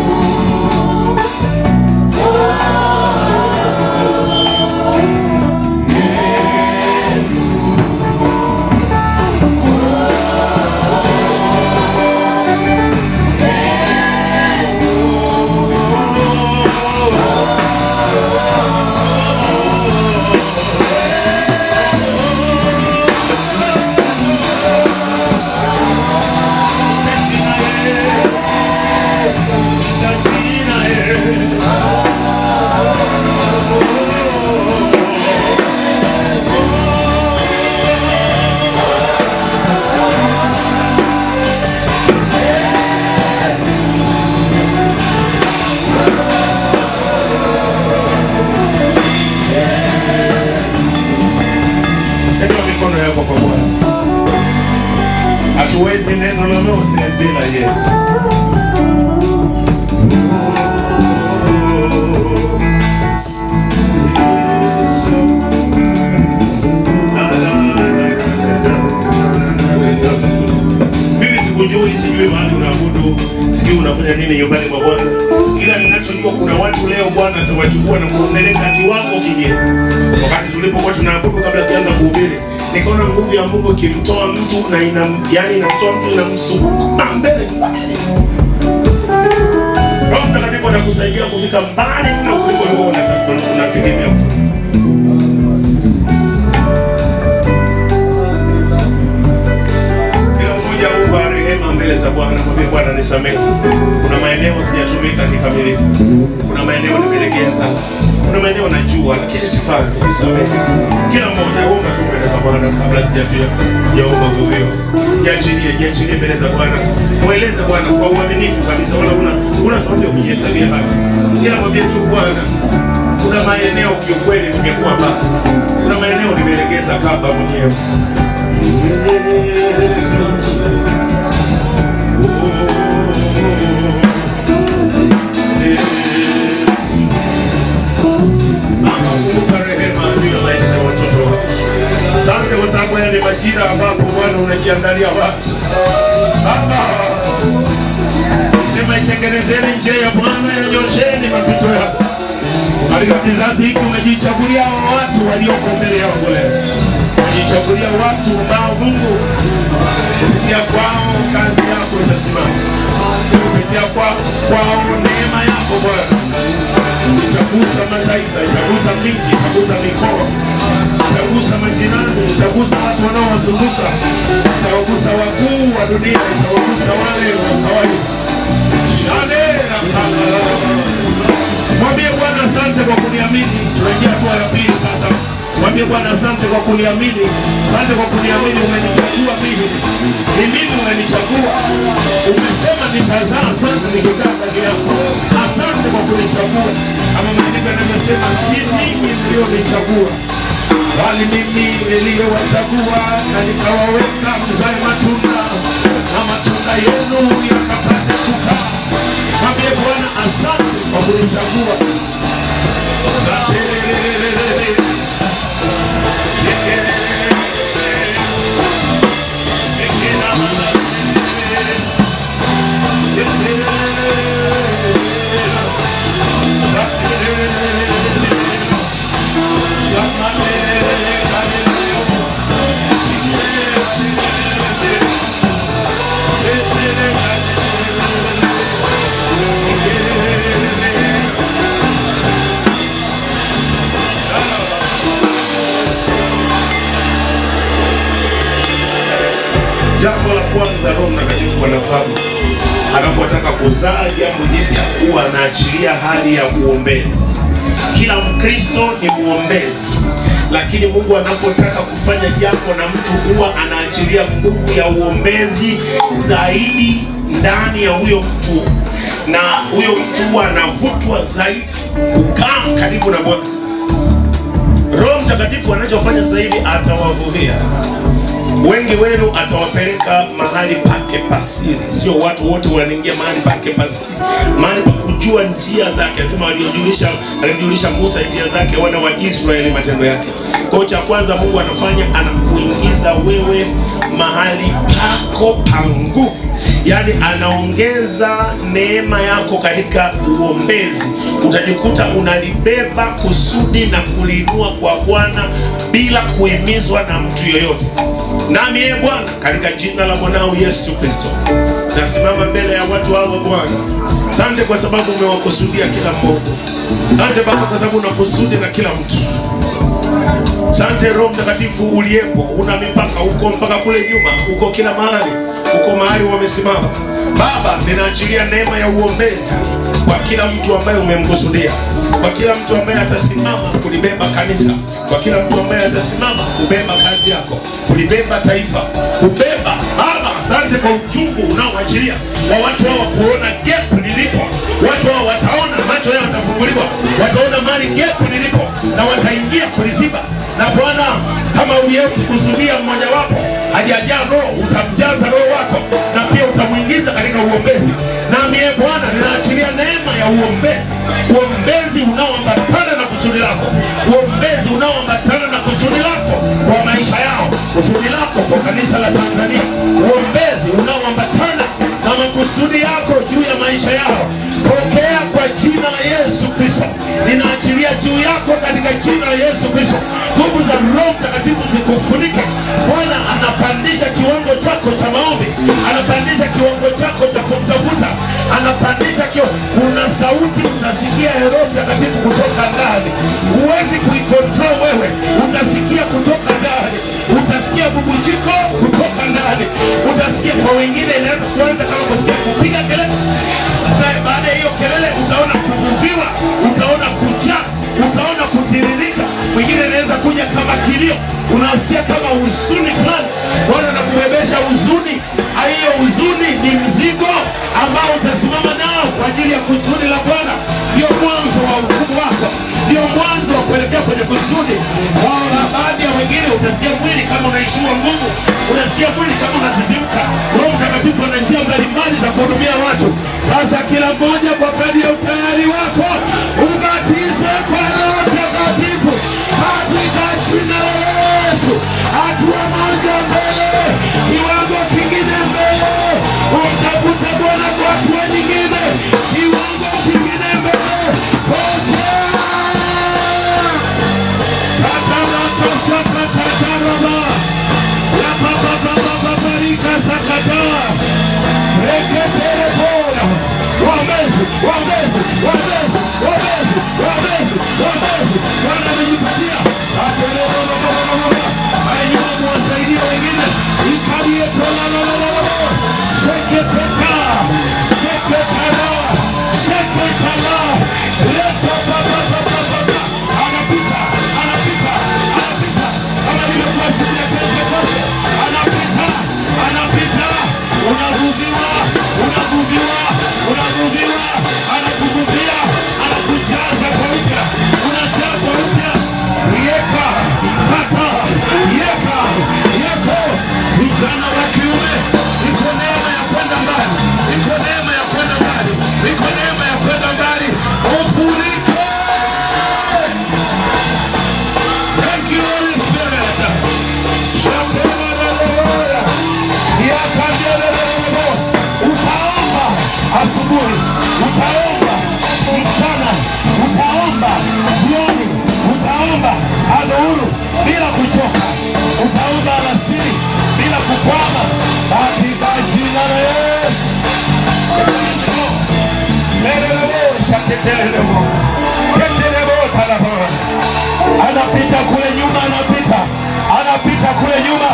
Inua mikono yako kwa Bwana. Hatuwezi neno lolote bila yeye. Mimi sikujui, sijui mahali unaabudu, sijui unafanya nini nyumbani mwa Bwana. Kila ninachojua kuna watu leo Bwana atawachukua na kuwapeleka kiwango kingine. Wakati tulipokuwa tunaabudu kabla sijaanza kuhubiri, nikaona nguvu ya Mungu ikimtoa mtu na yani inamtoa mtu inamsukuma mbele mbali. Roho Mtakatifu atakusaidia kufika mbali mno kuliko ulivyokuwa unategemea kufika. Kila mmoja omba rehema mbele za Bwana, mwambie Bwana nisamehe. Kuna maeneo sijatumika kikamilifu, kuna maeneo nimelegeza, kuna maeneo najua lakini sifanyi, nisamehe. Kila mmoja omba tu mbele za Bwana kabla sijafika sijaomba uvuvio. Jiachilie, jiachilie mbele za Bwana, mweleze Bwana kwa uaminifu kabisa, wala una sababu ya kujihesabia haki. Kila mwambie tu Bwana, kuna maeneo kiukweli nimekuwa baba, kuna maeneo nimelegeza kamba mwenyewe. Yesu. Yesu. Baba, kumbuka rehema juu ya maisha ya watoto wako. Asante kwa sababu haya ni majira ambapo Bwana unajiandalia watu. Baba, sema itengenezeni njia ya Bwana, yanyosheni mapito yako. Katika kizazi hiki umejichagulia watu walioko mbele yako leo. Umejichagulia watu ambao Mungu kupitia kwao kazi yako itasimama. Kupitia kwao neema yako Bwana itagusa mataifa, itagusa miji, itagusa mikoa, itagusa majirani, itagusa watu wanaowazunguka, itawagusa wakuu wa dunia, itawagusa wale wa kawaida. Mwambie Bwana asante kwa kuniamini. Tunaingia hatua ya pili sasa. Mwambie Bwana asante kwa kuniamini. Asante kwa kuniamini, umenichagua mimi. Ni mimi umenichagua. Umesema nitazaa sana nikikaa ndani yako. Asante kwa kunichagua. Kama maandiko yanavyosema, si mimi niliyonichagua, bali mimi niliyowachagua na nikawaweka mzae matunda, na matunda yenu yakapate kukaa. Mwambie Bwana asante kwa kunichagua. Asante. Jambo la kwanza, Roho Mtakatifu anafanya anapotaka kuzaa jambo jipya, huwa anaachilia hali ya uombezi. Kila Mkristo ni muombezi, lakini Mungu anapotaka kufanya jambo na mtu huwa anaachilia nguvu ya uombezi zaidi ndani ya huyo mtu, na huyo mtu huwa anavutwa zaidi kukaa karibu na Bwana. Roho Mtakatifu anachofanya sasa hivi, atawavuvia wengi wenu, atawapeleka mahali pake pasiri. Sio watu wote wanaingia mahali pake pasiri, mahali pa kujua njia zake. Anasema alimjulisha Musa njia zake, wana wa Israeli matendo yake. Kwa hiyo cha kwanza Mungu anafanya, anakuingiza wewe mahali pako pa nguvu, yaani anaongeza neema yako katika uombezi. Utajikuta unalibeba kusudi na kuliinua kwa Bwana bila kuhimizwa na mtu yoyote. Nami ye Bwana, katika jina la mwanao Yesu Kristo, nasimama mbele ya watu hawa Bwana. Asante kwa sababu umewakusudia kila mmoja. Asante Baba kwa sababu unakusudi na kila mtu. Asante Roho Mtakatifu uliyepo, una mipaka, uko mpaka kule nyuma, uko kila mahali, uko mahali wamesimama. Baba, ninaachilia neema ya uombezi kwa kila mtu ambaye umemkusudia, kwa kila mtu ambaye atasimama kulibeba kanisa, kwa kila mtu ambaye atasimama kubeba kazi yako, kulibeba taifa, kubeba Baba. Asante kwa uchungu unaoachilia kwa watu hawa kuona gap lilipo. Watu hawa wataona, macho yao yatafunguliwa, wataona mali gap lilipo na wataingia kuliziba. Na Bwana, kama uliyekusudia mmojawapo hajajaa Roho, utamjaza Roho wako na pia utamwingiza katika uombezi. Nami ee Bwana, ninaachilia neema ya uombezi, uombezi unaoambatana na kusudi lako, uombezi unaoambatana na kusudi lako kwa maisha yao, kusudi lako kwa kanisa la Tanzania, uombezi unaoambatana na makusudi yako juu ya maisha yao. Pokea kwa jina la Yesu Kristo. Ninaachilia juu yako katika jina la Yesu Kristo, nguvu za Roho Mtakatifu zikufunike. Bwana anapandisha kiwango chako cha maombi, anapandisha kiwango chako cha kumtafuta, anapandisha kiwango. Kuna sauti utasikia ya Roho Mtakatifu kutoka ndani, huwezi kuicontrol wewe, utasikia kutoka ndani, utasikia bubujiko kutoka ndani, utasikia. Kwa wengine inaweza kuanza kama kusikia kupiga kelele. Baada ya hiyo kelele utaona kuvuviwa, utaona kujaa, utaona kutiririka. Mwingine inaweza kuja kama kilio, unasikia kama huzuni fulani. Bwana anakubebesha huzuni. Hiyo huzuni ni mzigo ambao utasimama nao kwa ajili ya kusudi la Bwana. Ndio mwanzo wa hukumu wako, ndio mwanzo wa kuelekea kwenye kusudi. Kwa baadhi ya wengine utasikia mwili kama unaishiwa nguvu, unasikia mwili kama unasisimka. Roho Mtakatifu ana njia mbalimbali za kuhudumia watu. Sasa kila mmoja kwa kadri ya utayari wako ubatizwe kwa Roho Mtakatifu katika jina la Yesu. Hatua moja mbele, kiwango kingine mbele, umtafute Bwana kwa hatua nyingine, kiwango kingine mbele. Pokea. Kataraka yapapapapaparika sakata reketerebora. Waombezi, waombezi, waombezi, waombezi, waombezi, waombezi. Bwana amejipatia ainyuma kuwasaidia wengine ikalietolalalalalala sheketeka sheketala sheketala leta papapapapa. Anapita, anapita, anapita kama ilivyokuwa siku ya Pentekoste. Anapita, anapita, unavuviwa, unavuviwa, unavuviwa, anakuvuvia, anakujaza kwa upya, unajaa kwa upya. Yeka kata yeka yeko, vijana wa kiume, iko neema ya kwenda mbali, iko neema ya kwenda mbali, iko neema ya kwenda mbali, ufurike. Thank you, Holy Spirit. Shakolololola. Yakandelelelelo. Utaomba asubuhi, utaomba mchana, utaomba jioni, utaomba adhuhuri bila kuchoka, utaomba alasiri bila kukwama, katika jina la Yesu. Lelelelo, shaketelelemo. Ketelebo talabora. Anapita kule nyuma, anapita, anapita kule nyuma,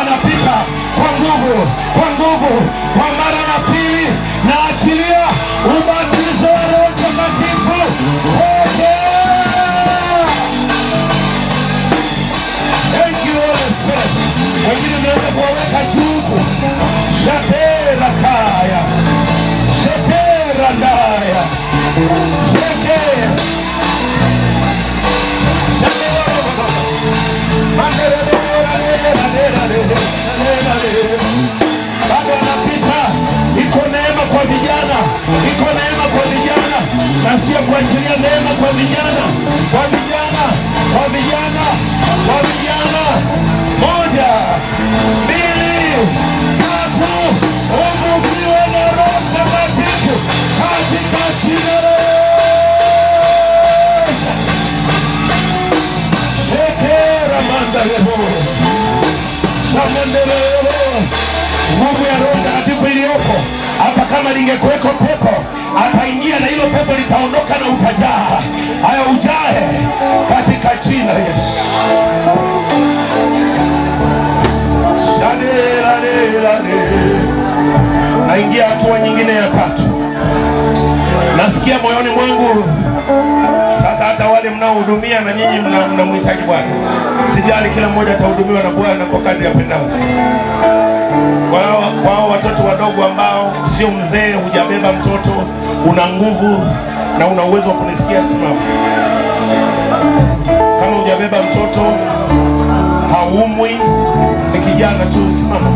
anapita kwa nguvu. kwa nguvu, kwa mara ya pili naachilia ubatizo wa Roho Mtakatifu. Pokea. Thank you, Holy Spirit. Wengine mnaweza kuwaweka juu. Shatera kaya. Shatera ndaya. Sheke. Bado anapita. Iko neema kwa vijana, iko neema kwa vijana. Nasikia kuachilia neema kwa vijana, kwa vijana, kwa vijana, kwa vijana. Moja, mbili, tatu. Uvuviwe na Roho Mtakatifu katika jina la Yesu. Shekera mandalebo shamandelebo. Nguvu ya Roho Mtakatifu iliyoko hapa, kama lingekuweko pepo ataingia na hilo pepo litaondoka na utajaa. Haya, ujae katika jina la Yesu. Shadelelelele. Naingia hatua nyingine ya tatu. Nasikia moyoni mwangu sasa, hata wale mnaohudumia na nyinyi mnamhitaji Bwana. Sijali, kila mmoja atahudumiwa na Bwana kwa kadri apendavyo. Kwa hao watoto wadogo ambao sio mzee, hujabeba mtoto, una nguvu na una uwezo wa kunisikia, simama. Kama hujabeba mtoto, haumwi, ni kijana tu, simama.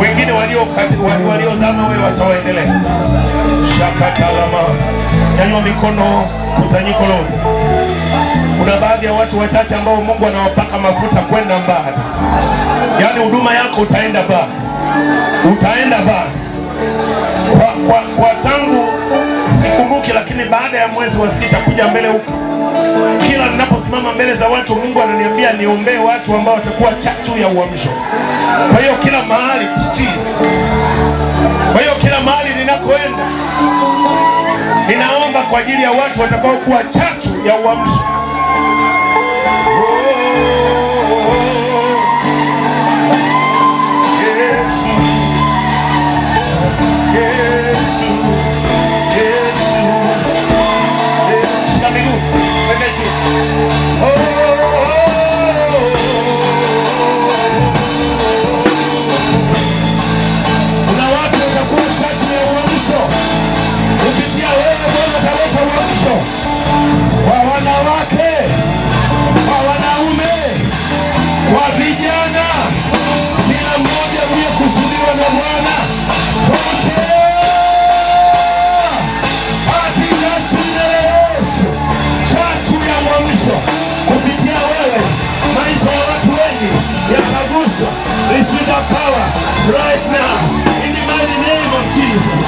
Wengine waliozama wewe watawaendelea. Shakatalama, nyanyua mikono, kusanyiko lote. Kuna baadhi ya watu wachache ambao Mungu anawapaka mafuta kwenda mbali. Yaani huduma yako utaenda mbali, utaenda mbali. Kwa tangu sikumbuki, lakini baada ya mwezi wa sita kuja mbele huku, kila ninaposimama mbele za watu, Mungu ananiambia niombee watu ambao watakuwa chachu ya uamsho. Kwa hiyo kila mahali, Jesus. Kwa hiyo kila mahali ninakoenda ninaomba kwa ajili ya watu watakaokuwa chachu ya uamsho. Oh, Yesu, Yesu, Yesu, Yesu. Shika miguu, weka juu. Oh. Kuna watu watakuwa chachu ya uamsho kupitia wewe. Bwana ataleta uamsho kwa wanawake, kwa wanaume, kwa vijana, kila mmoja uliyekusudiwa na Bwana. Pokea katika jina la Yesu chachu ya uamsho kupitia wewe, maisha ya watu wengi yataguswa. Receive the power right now in the mighty name of Jesus.